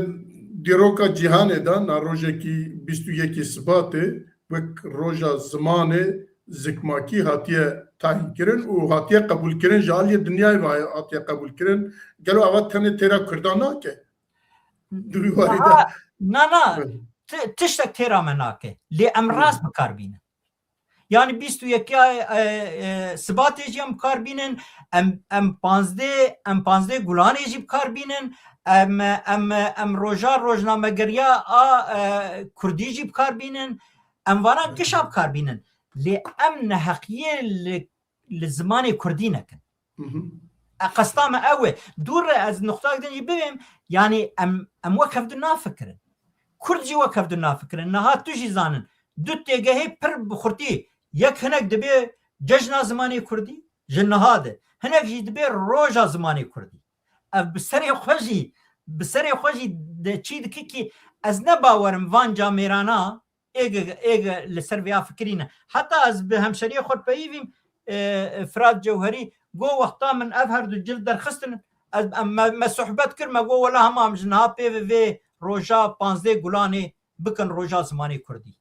dîroka cîhanê de na rojekî bîst û yekê Sibatê wek roja zimanê zikmakî hatiye tayîn kirin û hatiye qebûl kirin, ji aliyê dinyayê ve hatiye qebûl kirin. Gelo ava tenê têra Kurdan nake? Di wî warî de. Aha, na, na. Belê. Ti-, tiştek têra me nake. Lê em Hı. rast bi kar bînin. Yanî bîst û yek ya, e, e, Sibatê jî em bi kar bînin, em, em panzdeh, em panzdeh Gulanê jî bi kar bînin, em, em, em roja rojnamegeriya a, e, Kurdî jî bi kar bînin, em vana gişa bi kar bînin. Lê em neheqiyê li, li zimanê Kurdî nekin. Hı hı. E, qesta me ew e. Dûr re ez nuqtak din jî bibêm, yanî em, em wek hevdu nafikirin. Kurd jî wek hevdu nafikirin. Niha tu jî zanin. Du têgehê pir bi xurtî. Yek hinek dibê cejna zimanê Kurdî, ji niha de. Hinek jî dibê roja zimanê Kurdî. Ev bi serê xwe jî, bi serê xwe jî de çî dike kî ez ne bawerim van camêrana êge, êge li ser vêya fikirî ne. Heta ez bi hemşeriyê xwe peyivîm, e, e, Firat Cewherî, got, wexta min ev her du cil derxistin, ez, em, me, me sohbet kir, me got, wela hema em ji niha pê ve vê roja panzdeh Gulanê bikin roja zimanê Kurdî.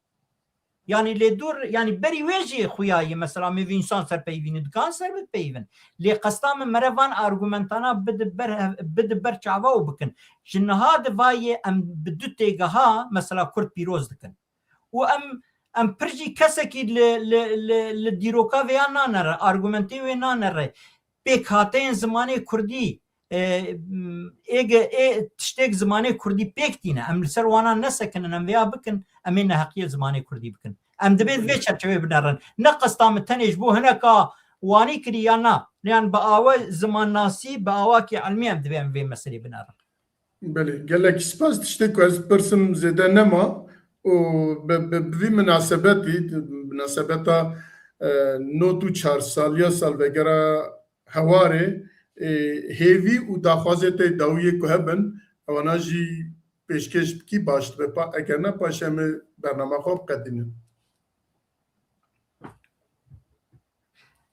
Yanî lê dûr, yanî berî wê jî xuya ye, mesela, mêvî însan ser peyivînî dikan ser bipeyivin. Lê qesta min mere van argumentana bidi ber, bidi ber çava û bikin. Ji niha di vayê em bi du têgeha, mesela, Kurd pîroz dikin. Û em, em pir jî kesekî li, li, li, li dîroka vêya nanere, argumentê wê nanere. Pêkhateyên zimanê Kurdî, e, ê ge-, ê tiştêk zimanê Kurdî pêk tîne. Em li ser wana nesekinin, em vêya bikin, em ê neheqiyê zimanê Kurdî bikin. Em dibê di vê çerçeveyê binerin. Ne qesta min tenê ji bo hineka wanî kirî ya na. Yan bi awe zimannasî, bi awakî ilmî em dibê em vê meselê binerin. Belê, gelek spas. Tiştê ku ez pirsim zêde nema û bi, bi, bi vî minasebetî, minasebeta, e, nod û çar saliya salvegera Hewarê, e, hêvî û daxwazê te dawiyê ku hebin, ewana jî pêşkêş bikî baş dibe. Pa, eger ne, paşê em ê bernama xwe biqedînin.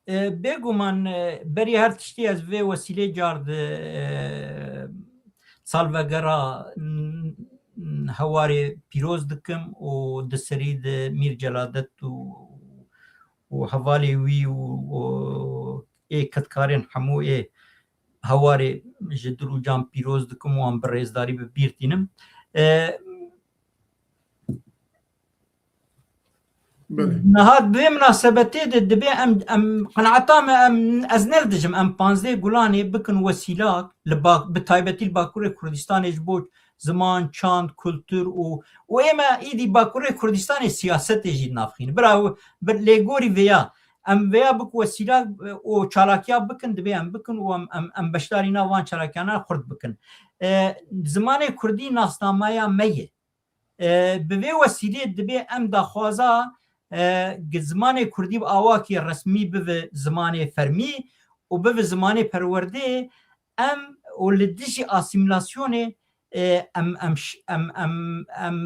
E, bêguman, e, berî her tiştî ez vê wesîlê car di, e, salvegera, n-, n-, Hewarê pîroz dikim û di serî de Mîr Celadet û, û hevalê wî û, û ê kedkarên hemû ê Hewarê ji dil û can pîroz dikim û wan bi rêzdarî bi bîr tînim. E, Belê. Niha bi vê minasebetê de dibê em, em qenaeta me, em, ez ne li dijim em panzdeh Gulanê bikin wesîlak li ba-, bi taybetî li Bakurê Kurdistanê ji bo ziman, çand, kultur û, û ê me îdî Bakurê Kurdistanê siyasetê jî navxîn. Bira, bi lêgorî vêya, Em vêya bik wesîla, e, û çalakiya bikin, divê em bikin û em, em, em beşdarîna van çalakiyana xurt bikin. E, zimanê kurdî nasnameya me ye. E, bi vê wesîlê dibê em daxwaza, e, gi zimanê kurdî bi awakî resmî bivi zimanê fermî û bivi zimanê perwerdê, em û li dijî asîmîlasyonê, e, em, em ş-, em, em, em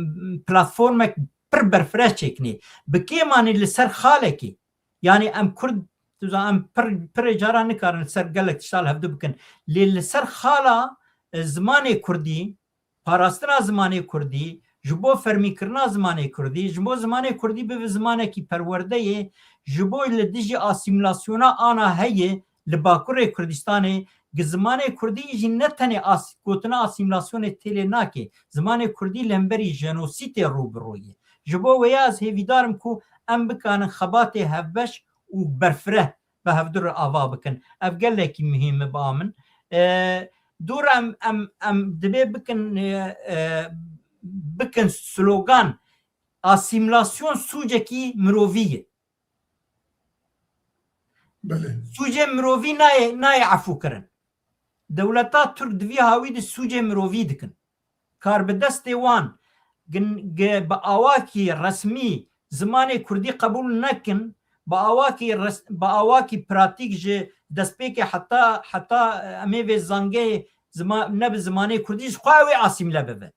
platformek pir berfireh çêkinê. Bi kêmanî li ser xalekî. Yanî em kurd, tu za em pir, pirê caran nikarin li ser gelek tişta li hevdu bikin. Lê li ser xala, e, zimanê kurdî, parastina zimanê kurdî, ji bo fermîkirina zimanê kurdî, ji bo zimanê kurdî bibe zimanekî perwerdeyê, ji bo li dijî asîmîlasyona ana heye li Bakurê Kurdistanê, gi zimanê kurdî jî ne tenê as-, gotina asîmîlasyonê têlê nake. Zimanê kurdî li hemberî jenosîtê rû bi rû ye. Ji bo wêya ez hêvîdar im ku em bikanin xebatê hevbeş û berfireh bi hevdu re ava bikin. Ev gelekî muhîm e ba min. E, dûr em, em, em divê bikin, e, e, bikin slogan, asîmîlasyon sûcekî mirovî ye. Belê. Sûcê mirovî nayê, nayê efûkirin. Dewleta Tirk di vî hawî de sûcê mirovî dikin. Karbidestê wan gin-, ge-, bi awakî resmî zimanê kurdî qebûl nekin, bi awakî res-, bi awakî pratîk ji destpêkê heta, heta, e, em ê vê zangeyê zima-, ne bi zimanê kurdî ji xwe ew ê asîmle bibe.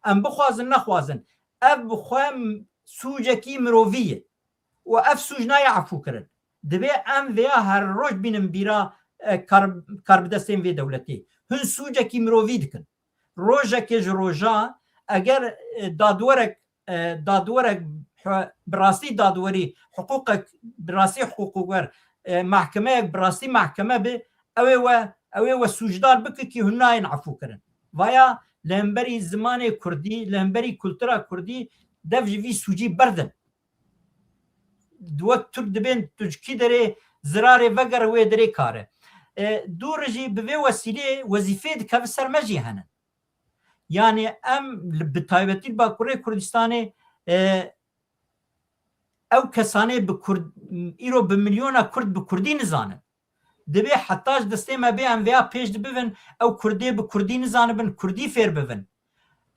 Em bixwazin nexwazin, ev bi xwe m-, sûcekî mirovî ye û ev sûc nayê efûkirin. Divê em vêya her roj bînin bîra, e, kar-, karbidestên vê dewletê. Hûn sûcekî mirovî dikin. Rojekê ji roja eger, e, dadwerek, e, dadwerek, e, bi rastî dadwerî, hiqûqek bi rastî hiqûqwer, e, mehkemeyek bi rastî mehkeme bi, ew ê we, ew ê we sûcdar bike kî hûn nayên efûkirin. Vaya li hemberî zimanê kurdî, li hemberî kultura kurdî dev ji vî sûcî berdin. Wek Tirk dibên tu ji kî derê zirarê vegere wê derê kare. E, dû re jî bi vê wesîlê wezîfê dikeve ser me jî hene. Yanî em li, bi taybetî li Bakurê Kurdistanê, e, ew kesanê bi Kurd, îro bi milyona Kurd bi Kurdî nizanin. Divê heta ji destê me bê em vêya pêş dibivin, ew Kurdê bi Kurdî nizanibin, Kurdî fêr bibin.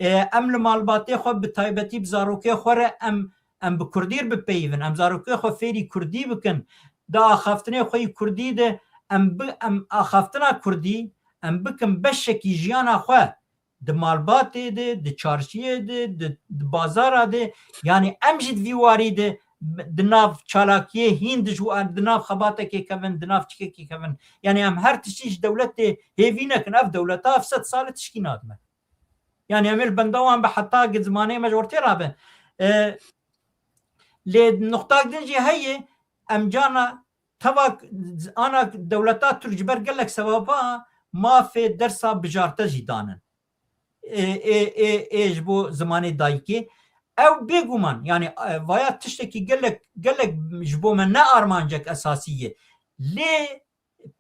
E, em li malbatê xwe bi taybetî bi zarokê xwe re em, em bi Kurdî re bipeyivin, em zarokê xwe fêrî Kurdî bikin, di axaftinê xwe yî Kurdî de em bi, em axaftina Kurdî, em bikin beşekî jiyana xwe di malbatê de, di çarşiyê de, di, di bazara de, yanî em jî di vî warî de di nav çalakiyê hîn dijwar, di nav xebatekê kevin, di nav çikekê kevin. Yanî em her tiştî ji dewletê hêvî nekin. Ev dewleta ev sed sal e tişkî nadime. Yanî em ê li benda wan be heta gi zimanê me ji ortê rabe. E, lê nuqtak din jî heye, em cana teva ana dewleta Tirk ji ber gelek sebaba mafê dersa bijarte jî danin. Ê, ê, ê, ê ji bo zimanê dayikê. Ew bêguman, yanî, e, vaya tiştekî gelek, gelek ji bo me ne armancek esasî ye. Lê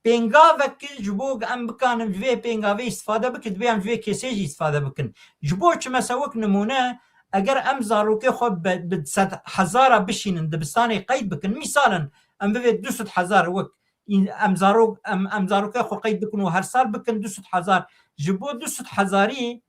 pêngavek ji bo em bikanin ji vê pêngavê îstifade bikin, divê em ji vê kesê jî îstifade bikin. Ji bo çi mese wek nimûne, eger em zarokê xwe be-, bi sed hezara bişînin dibistanê qeyd bikin, mîsal in, em bivê du sed hezar wek în-, em zarok, em, em zarokê xwe qeyd bikin û her sal bikin du sed hezar. Ji bo du sed hezarî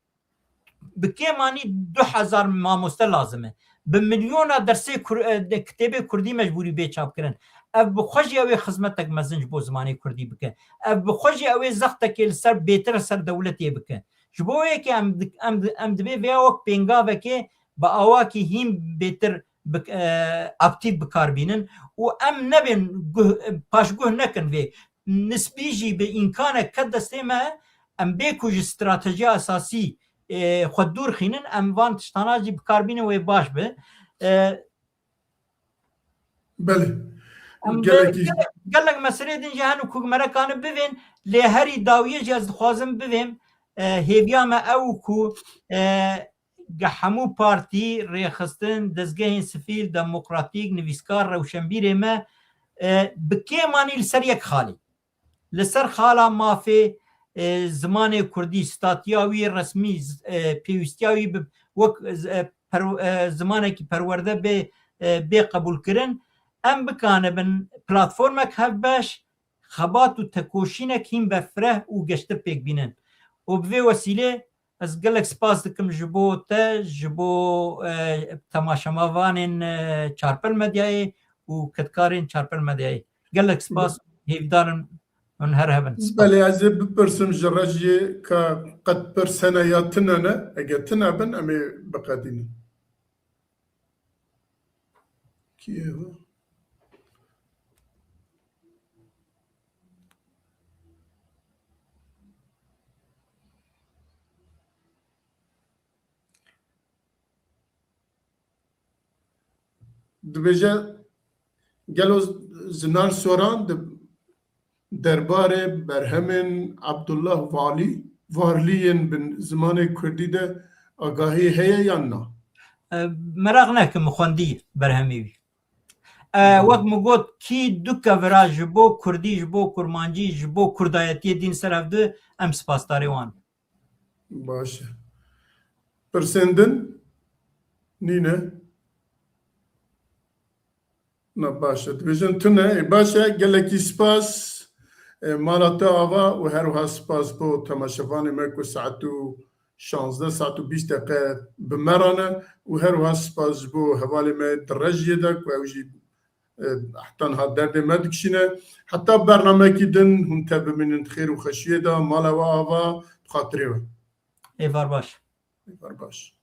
bi kêmanî du hezar mamoste lazim e. Bi milyona dersê Kur-, e, de kitêbê Kurdî mecbûrî bê çapkirin. Ev bi xwe jî ew ê xizmetek mezin ji bo zimanê Kurdî bike. Ev bi xwe jî ew ê zextekê li ser bêtir ser dewletê bike. Ji bo wê yekê em di-, em di-, em divê vêya wek pêngavekê bi awakî hîn bêtir bi, e, aktîf bi kar bînin û em nebên guh, paşguh nekin vê. Nisbî jî bi îmkanek ket destê me, em bê ku ji stratejiya esasî, e, xwe dûr xînin, em van tiştana jî bi kar bînin wê baş be. E, Belê. Em gelek, gelek meselê din jî hene ku me re kanin bivên, lê herî dawiyê jî ez dixwazim bivêm, e, hêviya me ew ku, e, ge hemû partî, rêxistin, dezgehên sivîl, demokratîk, nivîskar, rewşenbîrê me, e, bi kêmanî li ser yek xalî. Li ser xala mafê, e, zimanê kurdî, statiya wî resmî, e, pêwîstiya wî bi wek, e, per-, e, zimanekî perwerde bê, e, bê qebûlkirin, em bikanibin platformek hevbeş, xebat û tekoşînek hîn befreh û geştir pêk bînin. Û bi vê wesîlê ez gelek spas dikim ji bo te, ji bo, e, temaşevanên, e, Çarpel Medyayê û kedkarên Çarpel Medyayê. Gelek spas, hêvîdar in hûn her hebin. Spas. Belê, ez ê bipirsim ji Rejiyê ka qet pirs hene ya tune ne, ege tune bin em ê biqedînin. Kî ye va? Dibêje, gelo Zinar Soran di derbarê berhemên Abdullah Valî, Varlî yên bi zimanê kurdî de agahî heye yan na? E, meraq nekim xwendî berhemê wî. E, wek min got, kî du kevira ji bo kurdî, ji bo kurmancî, ji bo kurdayetiyê dîn ser hev di, em spasdarê wan. Baş e. Pirsên din nîne? Na, baş e. Dibêjin tune. Ê, baş e. Gelekî spas. E, mala te ava û her wiha spas bo temaşevanê me ku saet û şazdeh, saet û bîst deqe bi me re ne û her wiha spas ji bo hevalê me di rejiyê de ku ew jî, e, heta niha derdê me dikişîne. Heta bernamekî din hûn tev bimînin di xêr û xweşiyê de, mala we ava, bi xatirê we. Êvar baş. Êvar baş.